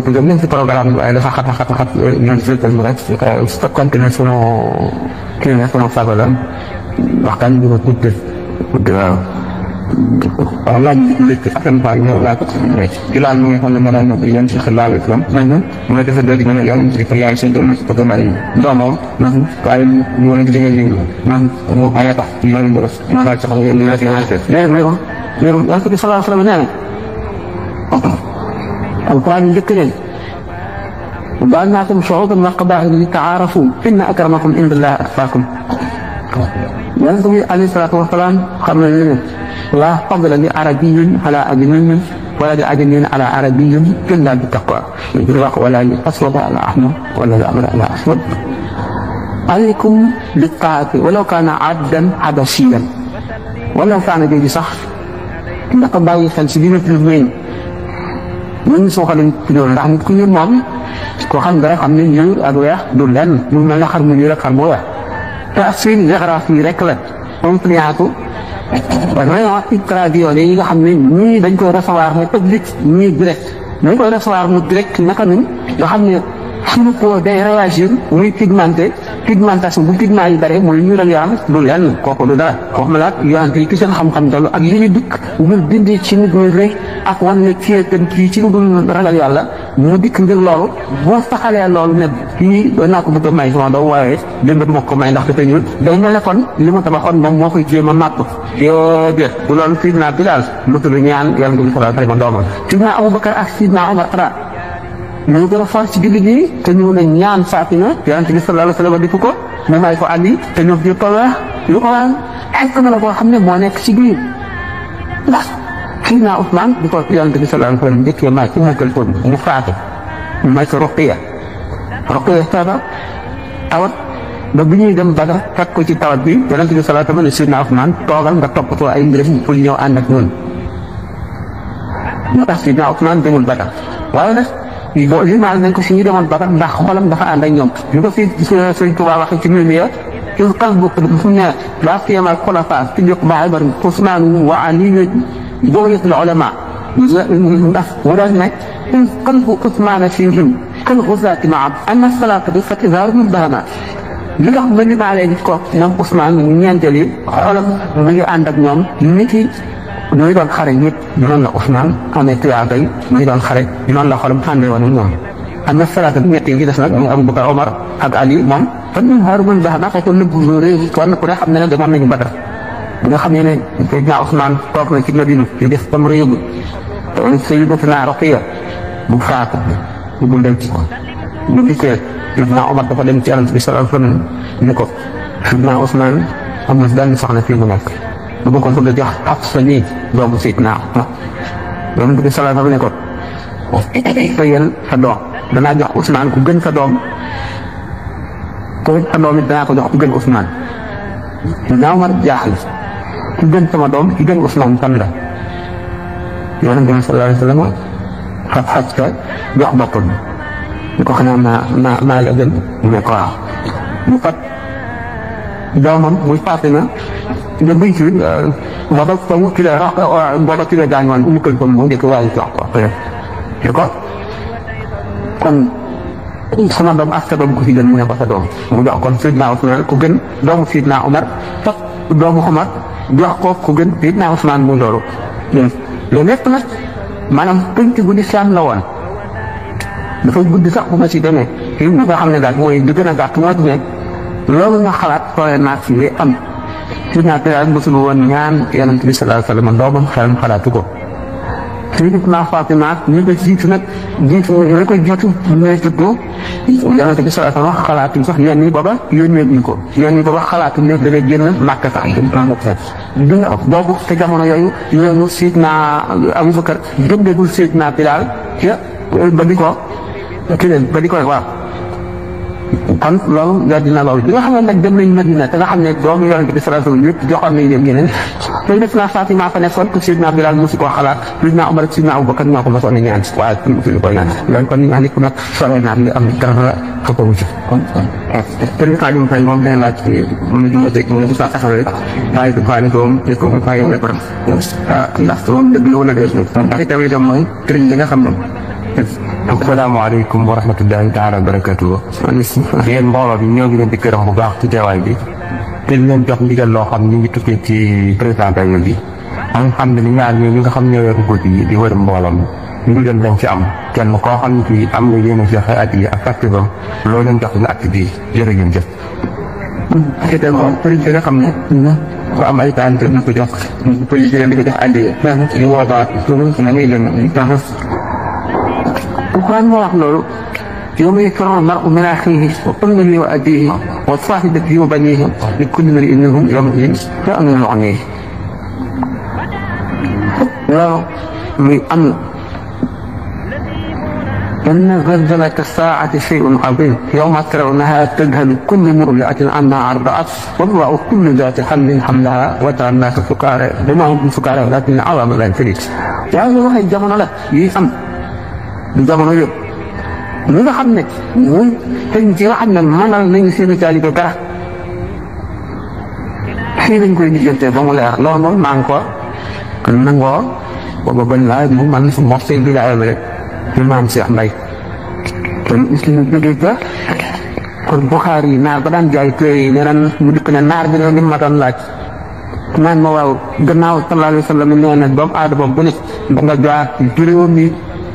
A: tuddee même si programme bi waaye dafa xat ñoom si mu rek su fekkoon ne sunu kii ne sunu sago la waxtaan bi ko tuddee waaw waaw laaj bi léegi affaire bi ñëw laaj ci laaj mi nga xam ne ma daan yéen si xilaal islam mu ne dafa dëgg ne yàlla ci xilaal seen doom ko ko may doomam waaye ñu wala di nga yëngu mo ay tax ñu leen do la ci xam ñu la ci yàlla sallallahu alayhi wa sallam alquran njëkk leen وجعلناكم شعوبا وقبائل لتعارفوا إن أكرمكم عند الله أتقاكم. النبي عليه الصلاة والسلام قال لا فضل لعربي على أجنبي ولا لأجنبي على عربي إلا بالتقوى ولا لأسود على أحمر ولا لأمر على أسود. عليكم بالطاعة ولو كان عبدا حبشيا ولو كان جيد صح إنك باي خلسبين في المين من سوى خلين تدور رحمة كل يوم koo xam nga rek xam ne ñuul ak weex du lenn lu mel ne xar mu ñuul ak xar mu weex te suñ géographie rek la compliance vraiment tradition yi nga xam ne ñii dañ koy recevoir ne public ñii direct dañ koy recevoir mu direct naka nun nga xam ne suñu peau day réagir muy pigmentation bu pigment yi bare mooy ñuulal yaram du lenn kooku du dara koo xam ne laat yonent yi ci seen xam-xam dalu ak li ñu dikk ñu bindi ci nit ñi rek ak wan ne kii kii ci lu dul ragal yàlla mu dikk ngir loolu boo saxalee loolu ne kii doon naa ko bëgg a may sama doom waaye démb moo ko may ndax dafa ñuul day mel ne kon li ma tabaxoon moom moo koy jéem a màpp yoo def bu loolu sidna Bilaal mëtul ñaan yàlla nga sallallahu alayhi wa sallam sidna Abubakar ak sidna Umar ñu gën a far ci jullit yi te ñu ne ñaan Fatima yonent bi sallallahu alayhi wa sallam di ko mu may ko Ali te ñoom ñëpp a wax lu ko waral est-ce que la koo xam ne moo nekk ci biir ndax sidna Ousmane di ko yonent bi sallallahu alayhi wa sallam njëkkee may ci mokkal ko mu faatu mu may ko Ruqiya tawat ba bu ñuy dem Badar fekk ko ci tawat bi yonent bi sallallahu alayhi wa sallam ne sidna Ousmane toogal nga toppatoo ay mbiram pour ñëw ànd ak ñoom moo tax sidna Ousmane demul Badar waaye nag boo limaal nañ ko si ñu demoon Badar ndax xolam dafa ànd ak ñoom ñu ko fi Sëriñ Tuubaa waxee ci Mimiya إذ قلبك هنا لا سيما الخلفاء صديق بعبر عثمان وعلي بغية العلماء ورجل إذ قلب عثمان فيهم كالغزاة معه أن الصلاة بفتح ظهر من بهما li nga xam ne maa leen ko ñoom Ousmane ñeenteel yi xoolal mu ngi ànd ak ñoom nit yi ñooy doon xare ñëpp noonu la Ousmane amee tuyaaba yi ñuy doon xare noonu la xolam àndee woon ak ñoom. am na salaata ñett yi des nag Abu Bakar Omar ak Ali moom fan ñu xaaru mën baax naa ko nëbb réew kon ku ne xam ne demoon nañu Badar bi nga xam ne Seydina Ousmane toog na ci Madina di def comme réew mi Sayyidatuna Ruqayya bu faatu bu dem ci ko bu dikkee Seydina Omar dafa dem ci Yonent bi sallallahu alayhi wa sallam ne ko Seydina Ousmane am na benn soxna fii mu nekk bu bëggoon ko jox Hafsa nii doomu Seydina Yonent bi sallallahu alayhi wa sallam ne ko fayal sa doom danaa jox Ousmane ku gën sa doom ko sa doom it danaa ko jox ku gën Ousmane Seydina Omar jaaxle ku gën sama doom ku gën Ousmane kan la Yonent bi sallallahu alayhi wa sallam xas ka jox boppam ñu ko xanaa maa la gën mu ne ko waaw mu fat doomam muy Fatima nga bëy ci booba comme ki la rax booba ki la gaañoon mu kër ko mu njëkk waaye jox ko te ko kon sama doom ak sa doom ku fi gën mu ne ko sa doom mu jox kon Seydina Ousmane ku gën doomu Seydina Omar fat doomu Omar jox ko ku gën Seydina Ousmane mu loolu loolu lépp nag maanaam pënc bu lislaam la woon dafa gudd sax bu ma ci demee li nga xam ne daal mooy di gën a gàtt moo ne loolu nga xalaat sooy naag si li am si ñaar te daal mosul woon ñaan Yonent bi sallallahu alayhi wa sallam doomam xelam xalaatu ko Sayyidatuna Fatima ñu ko jiitu nag jiitu la ko jiitu ñooy juddoo Yonent bi sallallahu alayhi wa sallam xalaatuñ sax yoon yi booba yónnee ñu ko yoon yi booba xalaatuñ ne da ngay génn Màkka sax du nga boobu te jamono yooyu yoonu Seydina Abubakar jógdeegul Seydina Bilaal ba di ko ba di ko waaw kon loolu yaa dina loolu bi nga xam ne nag dem nañ Madina te nga xam ne doomu Yonent bi sallallahu alayhi wa sallam yëpp joxoon nañ leen yeneen Sayyidatuna Fatima fa nekkoon ko Seydina Bilaal mosu koo xalaat Seydina Omar ak Seydina Abubakar ñoo ko mosoon a ñaan waaye suñu koy ñaan loolu kon ñu andi ko nag sore naa li am dara fa ko wuti kon président bi fay moom day laaj moom la ñu dégg moom bu saa taxawee waaye du faa ne doom te ko faa yow rek ndax moom dëgg la wala dee ndax itam itam mooy këriñ li nga xam ne
D: asalaamaaleykum wa rahmatullahi taala wa barakatuh yéen mbooloo bi ñoo ngi leen di gërëm bu baax ci teewaay bi te di leen jox ndigal loo xam ñu ngi tukkee ci président bi am xam ne ni ñaar ñi nga xam ñoo yor guddi yi di wër mbooloo mi ndigal lañ ci am kenn koo xam ne fii am nga yéen a joxe at yi ak fàttibam loo leen jox na at bi jërë ngeen jëf
A: te moom përiñ bi nga xam ne ko am ay taan te na ko jox përiñ bi di ko jox addi ñu woobaa loolu na muy leen tax القرآن ما يقول يوم يفر المرء من أخيه وأمه وأبيه وصاحبته وبنيه لكل امرئ منهم يومئذ شأن يعنيه. لا أمر إن زلزلة الساعة شيء عظيم يوم ترونها تذهل كل مرضعة عما أرضعت وتضع كل ذات حمل حملها وترى الناس سكارى وما هم بسكارى ولكن عظم لا ينفرد. يعني واحد جمعنا له يفهم du jamono yëpp ñi nga xam ne ñun tey ci nga xam ne mënal nañu seen taalibe dara fii lañ koy lijjante ba mu leer loolu moom maa ngi ko kon nangoo booba bañ laa mu man su mos seen bi laa rek ñu maam Cheikh Mbaye kon suñu jógee ba kon Buxaari yi naar ba daan jaay téere yi ne ren mu dikk ne naar bi ne li ma doon laaj naan ma waaw gannaaw sallallahu alayhi wa sallam nee na doomu aadama bu ne da nga jaar juróomi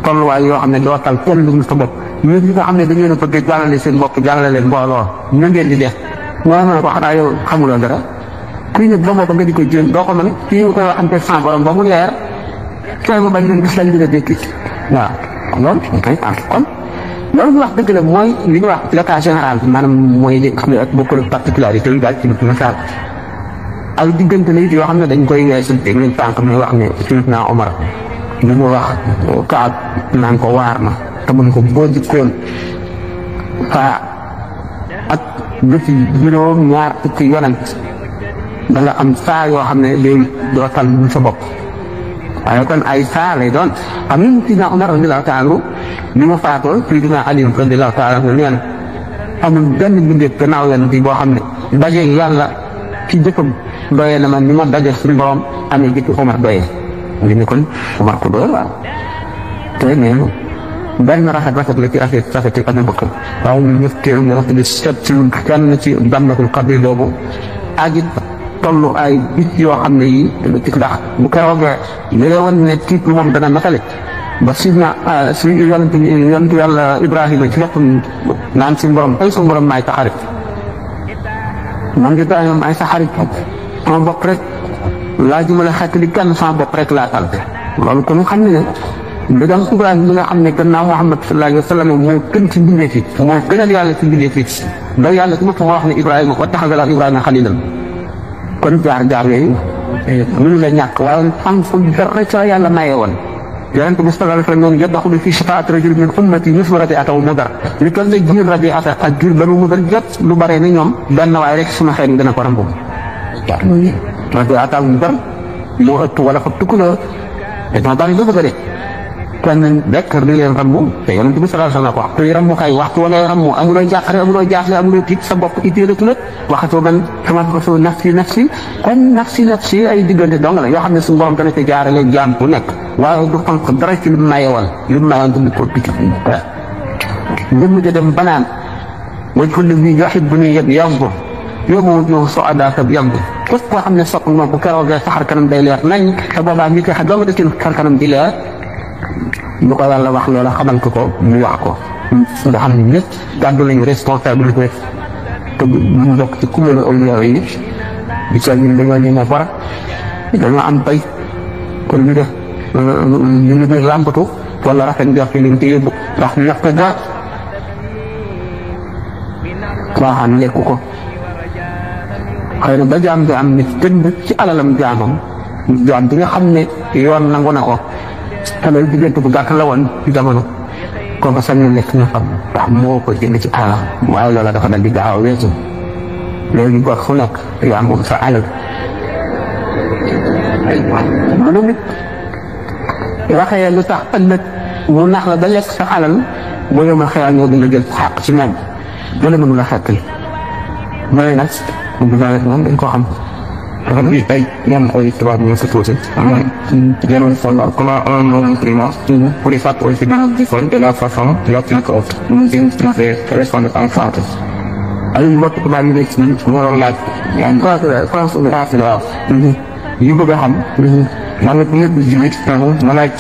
A: tolluwaay yoo xam ne doo tal kenn lu sa bopp ñun ñi nga xam ne dañu leen a bëgg jàllale seen bopp jàllale leen mbooloo ñu ngeen di def moo ma ko xanaa yow xamuloo dara kuy ne ba moo ko nga di ko jéem doo ko mën kii nga koy waxante sans borom ba mu leer sooy ba bañ leen gis lañ dina dékki waaw loolu kay kon loolu ñu wax dëgg la mooy li ñuy wax le cas général bi maanaam mooy li xam ne ak bokkul ak particularité yi daal ci misaal ak diggante la it yoo xam ne dañ koy weesu dégg nañ tànk muy wax ne Seydina Omar li mu wax Kaab naan ko waar na te mun ko boo jikkoon faa ak jëfi juróom ñaar fukki yonent da nga am saa yoo xam ne léegi doo tal sa bopp waaye kon ay saa lay doon am nañu Seydina Omar radiyallaahu taala anhu ni ma faatoo Seydina Ali radiyallaahu taala anhu nee na amul benn mbindeef gannaaw yonent yi boo xam ne daje yàlla ci jëkkam doyee na ma ni ma daje suñu borom amee jëkk Omar doyee ngi ne kon Omar ko doyee waaw te nee benn rafet la ci affaire rafet ak bëgg waaw ñu ñëpp teew ñu rafet di seet ci kenn ci Jannatul Qadr boobu ak it tollu ay bit yoo xam ne yi ci ndax bu keroogee li la woon ne tiit moom dana matale ba suñu yonentu yàlla Ibrahima ci boppam naan suñu borom ay suñu borom maay sa xarit man Ibrahima maay sa xarit sama bopp rek laajuma la xeetali kenn sama bopp rek laa tal loolu kon xam ne ne da Ibrahima bi nga xam ne gannaaw Muhammad sallallahu alayhi wa sallam moo gën ci mbindee fi moo gënal yàlla ci mbindee fi da yàlla ci boppam wax ne Ibrahima wa taxaza Ibrahima xalilan kon jaar yooyu mënu la ñàkk waaye xam fu dara ca yàlla maye woon yonent bi sallallahu alayhi wa sallam yadxulu fi shafaati rajulin min ummati mislu Rabi'ata wa Mudar li toll ne jiir Rabi'ata ak jiir Banu Mudar jot lu bare ni ñoom benn waaye rek suma xeet dana ko rambu Rabi'ata ak Mudar moo ëpp wala fa tukkuloo dañoo bari ba bëgg a dee kenn rek di leen rambu te yonent bi sallallahu alayhi wa sallam waxtu yi rambu kay waxtu wala rambu amuloo jàqare amuloo jaaxle amuloo tiit sa bopp itteelatu la waxatoo man sama ko nafsi kon nafsi ay diggante dong la yoo xam ne suñu borom dana ci jaarale jaam bu nekk waaye du xonq dara ci lu mayewoon du ko picc ngëm ja dem banaan waj ko li bi yuhibbu ni yàggu yóbbu yow soo adaata yàggu képp koo xam ne sopp moom bu keroogee sa xar kanam day leer nañ te boobaa ñi koy xam dong da ci xar kanam di leer lu ko yàlla wax loola xamal ko mu wax ko nga xam ne ñëpp gàddu nañu responsabilité te ñu bokk ci kuréelu awliya yi di ca ñun dañoo ñëw fara dañoo am bay kon ñu def ñu ngi làmbatu wala rafet njort ci liñ téye ndax ñàkk ga baaxaan lekku ko xëy na ba jaam bi am nit tënd ci alalam jaam bi nga xam ne yoon nangu na ko te loolu diggante bu gàtt la woon ci jamono kooku sañ na lekk ñu xam ndax moo ko jënd ci alal waaye loola dafa dal di gaaw a weesu léegi gox fu nekk yaa moom sa alal loolu nit waxee lu tax ëllëg mu nax la ba lekk sa alal boo yoma xëy ñoo dina jël xàq ci moom wala mënu la xettali mooy nag moom dañ ko xam dafa di ay ñoom ay tubaab ñu sa tuuti jëloon follow comment un nom prima pour les faire aussi de la façon la plus courte c'est correspondre en fait ay mbokk tubaab yi nekk ci waroon laaj France waaw yu bëgg a xam man nag ñëpp di jiwit ma laaj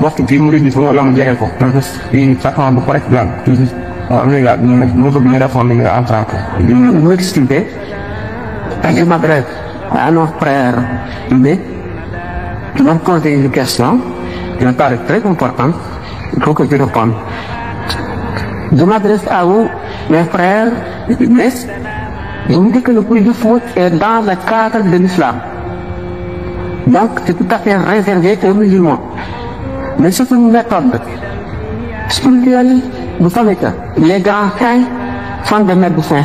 A: waxtu bi mu réglé wala mu jeexee ko yi façon bu correct lan am na laaj mu bëgg ñu répondre nga en tant que mu expliqué ak ma bref à nos frères, mais je vais me poser une question qui me paraît très importante. Il faut que je réponde. Je m'adresse à vous, mes frères, mais je vous dis que le plus du foot est dans le cadre de l'islam. Donc, c'est tout à fait réservé aux musulmans. Mais c'est une méthode spirituelle. Vous savez que les grands saints sont des médecins.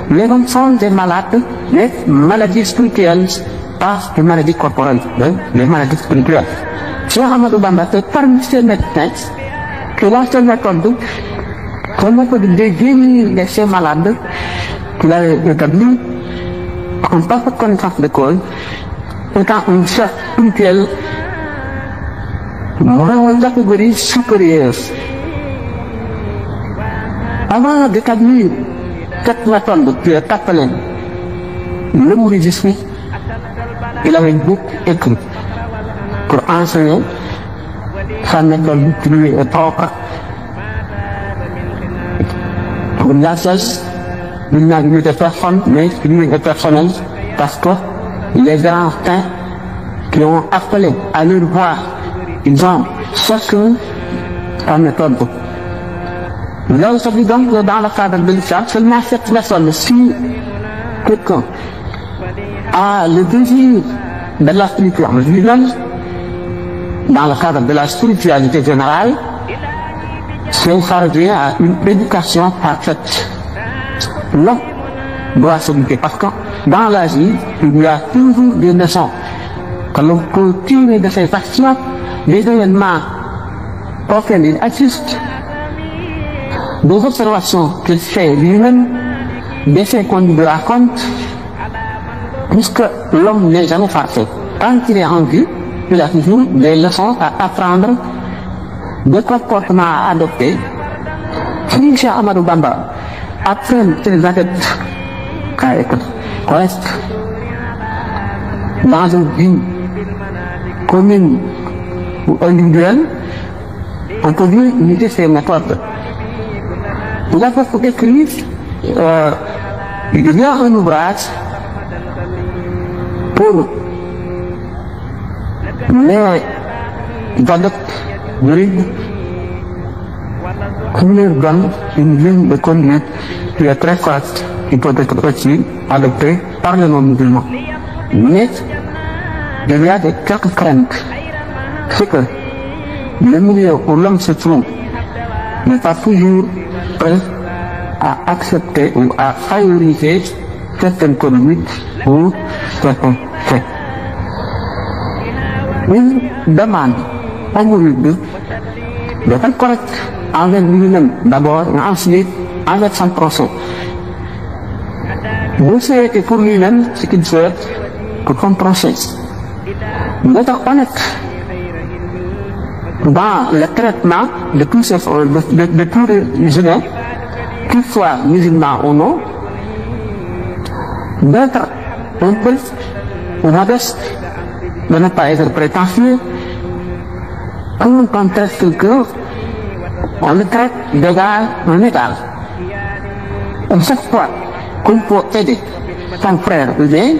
A: Les hommes sont des malades, des maladies spirituelles, pas des maladies corporelles, des maladies spirituelles. Cheikh Ahmadou Bamba, c'est parmi ces médecins que la seule méthode de guérir ces malades qu'il a établi en parfaite connaissance de cause, étant un chef spirituel vraiment de catégorie supérieure. Avant d'établir cette méthode qui est appelée le mouridisme, il avait beaucoup écrit pour enseigner sa méthode qui lui est propre. Pour la sagesse, il n'a eu de personne, mais qui lui est personnel, parce que les grands saints qui ont appelé à leur voix, ils ont chacun sa méthode. Là aujourd'hui donc dans le cadre de l'islam, seulement cette personne, si quelqu'un a le désir de la spiritualité, dans le cadre de la spiritualité générale, ça revient à une éducation parfaite. L'homme doit s'éduquer parce que dans la vie, il y a toujours des leçons que l'on peut tirer de ces actions, des événements auxquels il assiste, des observations qu'il fait lui-même d'effets qu'on lui raconte, puisque l'homme n'est jamais parfait. Quand il est en vie, il a toujours des leçons à apprendre, des comportements à adopter. Si Cheikh Ahmadou Bamba apprend ses adeptes qu'à être corrects dans une vie commune ou individuelle, on peut dire imiter ses méthodes. Il a fait écrire, il devient un ouvrage pour les adeptes juridiques qui leur donne une ligne de conduite qui est très correcte, qui peut être aussi adoptée par les non-musulmans. Mais il y a quelques craintes. C'est que le milieu où l'homme se trouve n'est pas toujours prêt à accepter ou à favoriser certaines conduites ou certains faits. Il demande au mouride d'être correct envers lui-même d'abord, et ensuite envers son prochain. Vous souhaitez pour lui-même ce qu'il souhaite pour son prochain. D'être honnête dans le traitement de tous les humains, qu'ils soient musulmans ou non, d'être un peu modeste, de ne pas être prétentieux. Quand on traite quelqu'un, on le traite d'égal en égal. Et chaque fois qu'on peut aider son frère ou bien,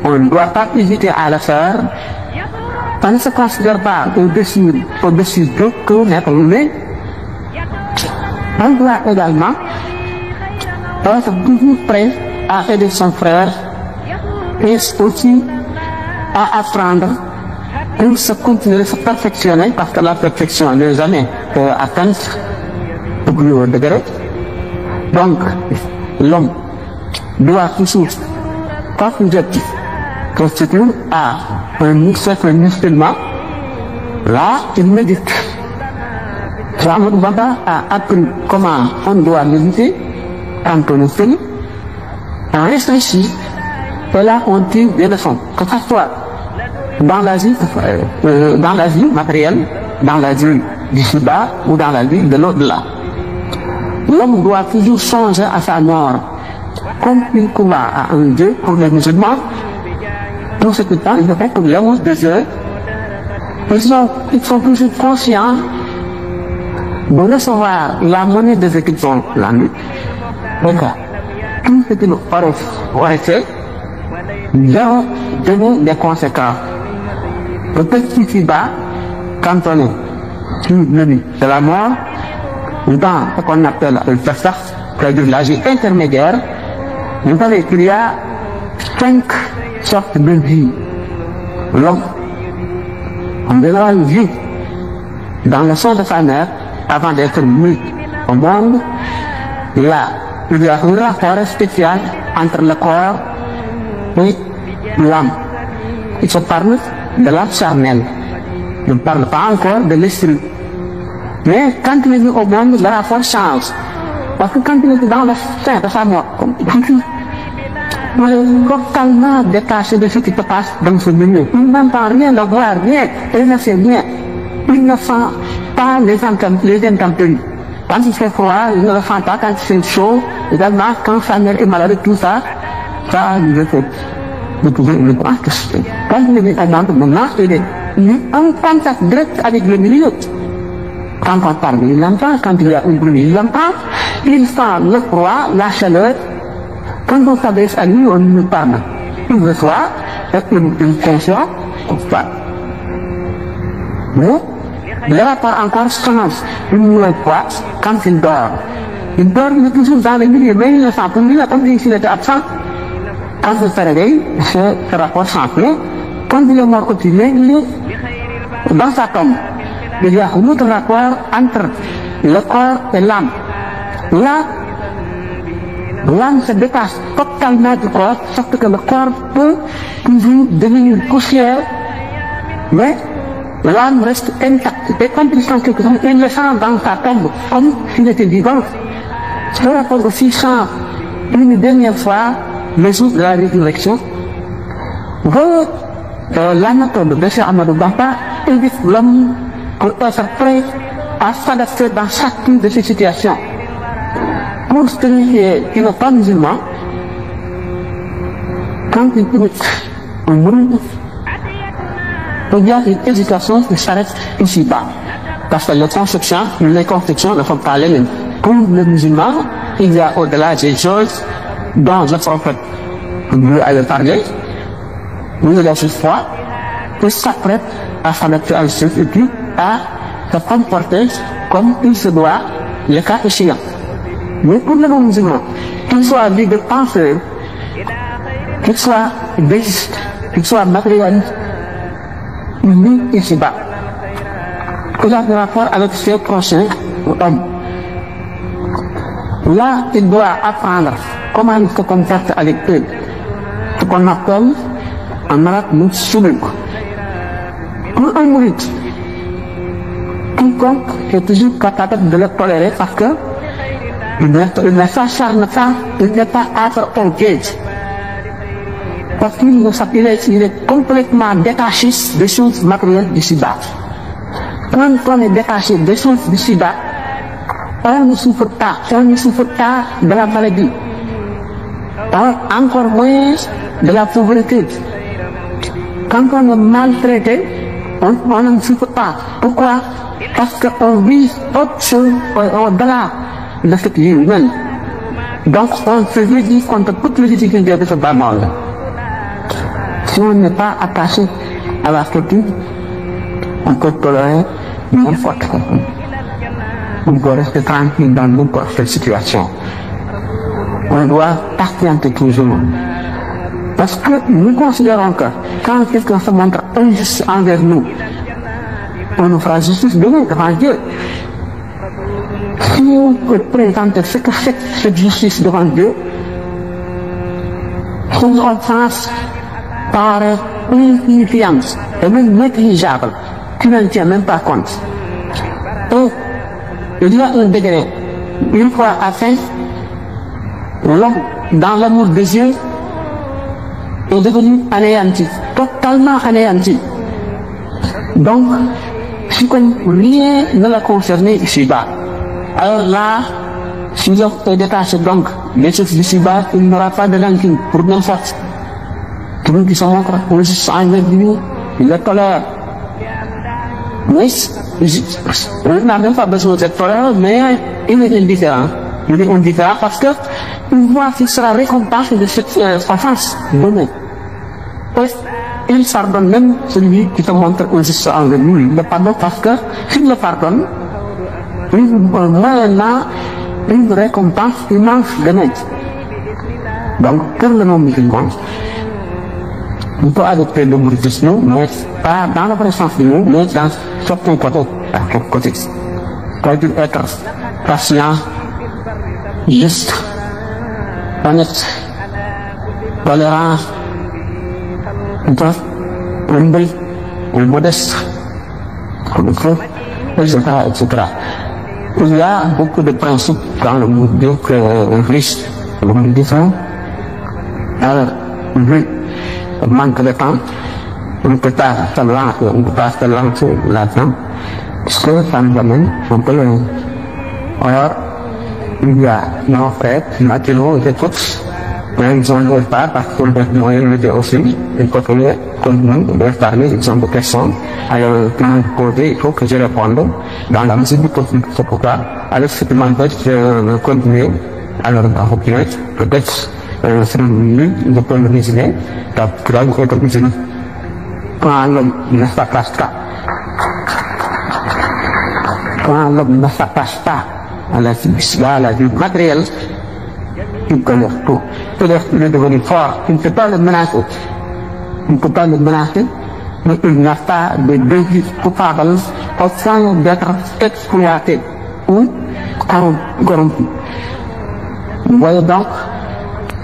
A: on ne doit pas hésiter à le faire. On ne se considère pas au-dessus d'autres être humain. On doit également être toujours prêt à aider son frère et aussi à apprendre pour se continuer à se perfectionner, parce que la perfection n'est jamais atteinte au plus haut degré. Donc, l'homme doit toujours, quand vous êtes constitué à un certain musulman, là, il médite. Ahmadou Bamba a appris comment on doit méditer quand on est fini, on réfléchit, et là on tire des leçons, que ce soit dans la vie matérielle, dans la vie du Shiba ou dans la vie de l'au-delà. L'homme doit toujours songer à sa mort, comme il croit à un Dieu pour les musulmans. Pour ce temps, il fait pour l'homme de Dieu. Ils sont toujours conscients de recevoir la monnaie de ce qu'ils font la nuit. Donc, tout ce qu'ils auraient fait, leur donner des conséquences. Peut-être ici-bas, quand on est sur le lit de la mort, dans ce qu'on appelle le Pessah, c'est-à-dire la vie intermédiaire, vous savez qu'il y a 5 sortes de vie. L'homme, en général, vit dans le sein de sa mère avant d'être mis au monde. Là, il y a un rapport spécial entre le corps et l'âme. Il se parle de l'âme charnelle. Il ne parle pas encore de l'esprit. Mais quand il est mis au monde, le rapport change. Parce que quand il est dans le sein de sa mort, il est totalement détaché de ce qui se passe dans ce milieu. Il n'entend rien, ne voit rien, il ne sait rien. Il ne sent pas les intempéries. Quand il fait froid, il ne le sent pas. Quand il fait chaud, également, quand sa mère est malade, tout ça, ça lui fait de trouver une grande question. Quand il est maintenant, il est en contact direct avec le milieu. Quand on parle, il l'entend. Quand il y a un bruit, il l'entend. Il sent le froid, la chaleur. Quand on s'adresse à lui, on lui parle. Il reçoit, et il conscient, on parle. Mais, le rapport encore change une nouvelle fois quand il dort. Il dort, il est toujours dans le milieu, mais il ne sent plus, il a comme s'il était absent. Quand il se réveille, ce rapport change. Quand il est mort au il est dans sa tombe. Il y a un autre rapport entre le corps et l'âme. Là, l'âme se détache totalement du corps, sauf que le corps peut toujours devenir poussière, mais l'âme reste intacte. Et quand il sent quelque chose, il le sent dans sa tombe, comme s'il était vivant. Ce rapport aussi change une dernière fois le jour de la résurrection, l'anatomie de Cheikh Ahmadou Bamba invite l'homme pour être prêt à s'adapter dans chacune de ces situations. Pour celui qui n'est pas musulman, quand il écoute un monde, il y a une éducation qui s'arrête ici-bas. Parce que les conceptions ne sont pas les mêmes. Pour le musulman, il y a au-delà des choses dont le prophète avait parlé, nous avons cette foi, il s'apprête à s'adapter à ce et puis à se comporter comme il se doit, le cas échéant. Mais pour le non-musulman, qu'il soit libre de penser, qu'il soit déiste, qu'il soit matérialiste, il vit ici-bas. Il a des rapports avec ses prochains hommes. Là, il doit apprendre comment il se comporte avec eux. Ce qu'on appelle en arabe le souluk. Pour un mouride, quiconque est toujours capable de le tolérer parce que il ne s'acharne pas, il n'est pas âpre au gage. Parce qu'il est complètement détaché des choses matérielles d'ici-bas. Quand on est détaché des choses d'ici-bas, on ne souffre pas de la maladie, encore moins de la pauvreté. Quand on est maltraité, on ne souffre pas. Pourquoi? Parce qu'on vit autre chose au-delà de ce qui est humain. Donc on se réduit contre toutes les difficultés de ce bas monde. Si on n'est pas attaché à la structure, on peut tolérer n'importe quoi. On doit rester tranquille dans n'importe quelle situation. On doit patienter toujours. Parce que nous considérons que quand quelqu'un se montre injuste envers nous, on nous fera justice demain devant Dieu. Si on peut présenter ce que c'est cette justice devant Dieu, son offense paraît insignifiante et même négligeable. Tu n'en tiens même pas compte. Et il y a un degré, une fois atteint, l'homme, dans l'amour de Dieu, est devenu anéanti, totalement anéanti. Donc, si rien ne l'a concerné ici-bas, alors là, si l'homme est détaché donc des choses d'ici-bas, il n'aura pas de rancune pour n'importe. Tout le monde qui se montre, on le sent avec lui, il le tolère. Mais, on n'a même pas besoin d'être tolérant, mais il est indifférent. Il est indifférent parce que il voit qu'il sera récompensé de cette offense donnée. Il pardonne même celui qui te montre injuste envers lui. Il le pardonne parce que s'il le pardonne, moyennant une récompense immense demain. Donc, pour le non-musulman, on peut adopter le mouridisme, mais pas dans le vrai sens du mot, mais dans certains côtés. C'est-à-dire être patient, juste, honnête, tolérant, humble, modeste, etc. Il y a beaucoup de principes dans le mouridisme riche, le mouridisme. Alors, manque de temps, on ne peut pas se lancer là-dedans, parce que ça nous amène un peu loin. Alors, il y a nos frères, Mathieu et tous, mais ils ne veulent pas parce qu'on doit nous inviter aussi, et continuer, comme nous, de parler, ils ont des questions, alors, qui m'ont posé, il faut que je réponde dans la mesure du possible. C'est pourquoi, alors, ce qui m'empêche de continuer, alors, en opinion, peut-être, c'est je peux le résumer, tu vas vous retrouver quand l'homme ne s'attache pas. Quand l'homme ne s'attache pas à la vie matérielle, il connaît tout. Il est devenu fort, il ne peut pas le menacer. Il ne peut pas le menacer, mais il n'a pas de désir coupable au point d'être exploité ou corrompu. Vous voyez donc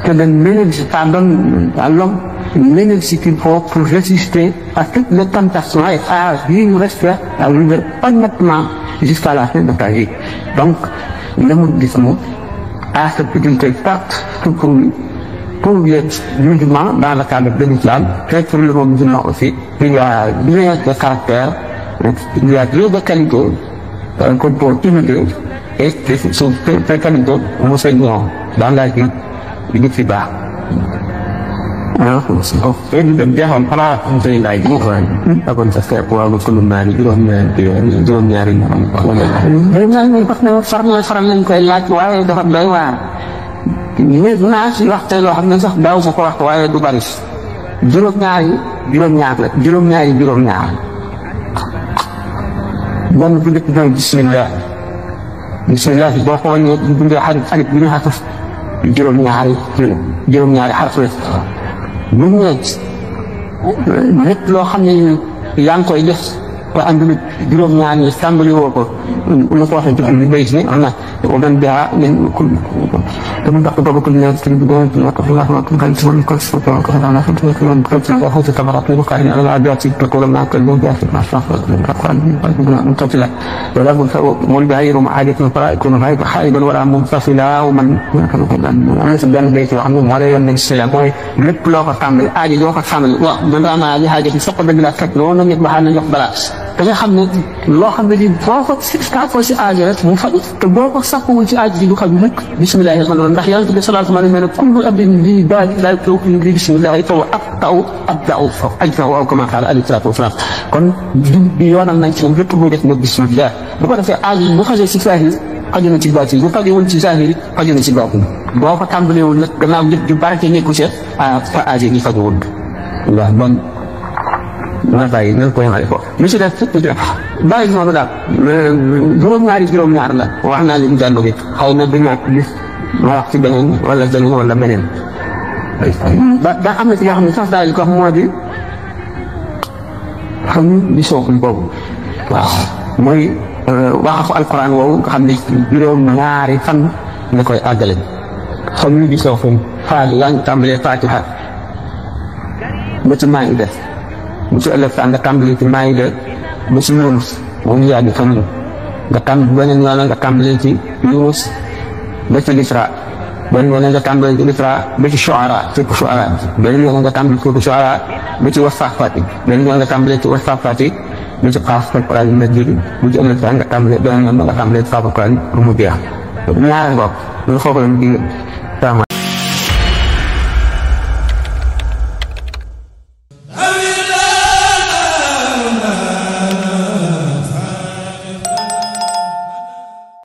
A: que l'énergie donne à l'homme l'énergie qu'il faut pour résister à toutes les tentations et à vivre à vivre honnêtement jusqu'à la fin de ta vie. Donc, le mouridisme à cette utilité partout pour les musulmans dans le cadre de l'islam, et pour le monde musulman aussi. Il y a bien de caractère, il y a deux de qualité, un contrôle humilié, et sont très qualité enseignant dans la vie du Fiba. Ini dan dia hampara dari lain bukan. Aku tak saya puas kalau mari jual nyari. Ini pasal farang yang kau lihat wah dah berlawa. Ini nasi waktu lo hamil sah dah sekolah wah itu baris. Jual nyari. Dan begitu Bismillah. Bismillah pokoknya benda hari benda harus jual nyari harus. Mungkin loo xam ne yaa ngi koy def ba ànd ak juróom-ñaar ñi tàmbali woo ko lu ko waxee ci am béy si am na ومن بها من كل ثم تقبل كل الناس تنبغون وقف الله وكل سبحانه كل سبحانه وكل على خطوة كل كل وهو تبارك وكائن على العادات تقول ما كل موجات ما صار منتصلة ولا من بعير معادة فرائق غير حائبا ولا منفصلة ومن أنا سبحان البيت وعمهم عليه النبي السلام lépp loo ko tàmbali aaji loo ko tàmbali waaw man daa maa aaji ci sopp dëgg la fekk loolu nag baax na jox balance da nga xam ne loo xam ne di boo ko si aaji rek mu faj te boo ko sàkkuwul ci aaji du xam nag bismillahi rahmaani rahim ndax yàlla bi sallallahu alayhi wa sallam kullu abdin bi daal taw bi bismillahi taw abda'u ajrahu aw kama qaala alayhi salaatu wa salaam kon bi yoonal nañ ci moom lépp muy def nag bismillah bu ko defee aaji bu xasee si saahir xaju na ci baatin bu xajuwul ci saahir xaju na ci baatin boo ko tàmbalewul nag gannaaw jëf ju barke nekku ci fa aaji gi fajuwul waaw bon ma bàyyi nga koy xale ko mi ci def bàyyi noonu daal juróom-ñaar la wax naa leen jàndu gi xaw na du ñàkk gis ma wax ci beneen wala beneen daa am na ci yoo xam ne sax daal di ko wax moo di xam di sookul boobu waaw mooy waxafu alquran woowu nga xam ne juróom-ñaari fan nga koy àggale xam ni di sookul faal yaa ngi tàmbalee Fatiha ba ci maa ngi def bu ci ëllëg nga tàmbali ci maa ngi def ba ci Yunus moom yaa di fan nga tàmbali beneen yoon nga tàmbali ci Yunus ba ci Isra beneen yoon nga tàmbali ci Isra ba ci Shu'ara beneen yoon nga tàmbali ci Shu'ara ba ci Wasafati beneen yoon nga tàmbali ci Wasafati ba ci Qaaf Alquran Majid bu ci ëllëg nga tàmbali beneen yoon nga tàmbali ci Qaaf Alquran mu jeex ñaari bopp lu foofu la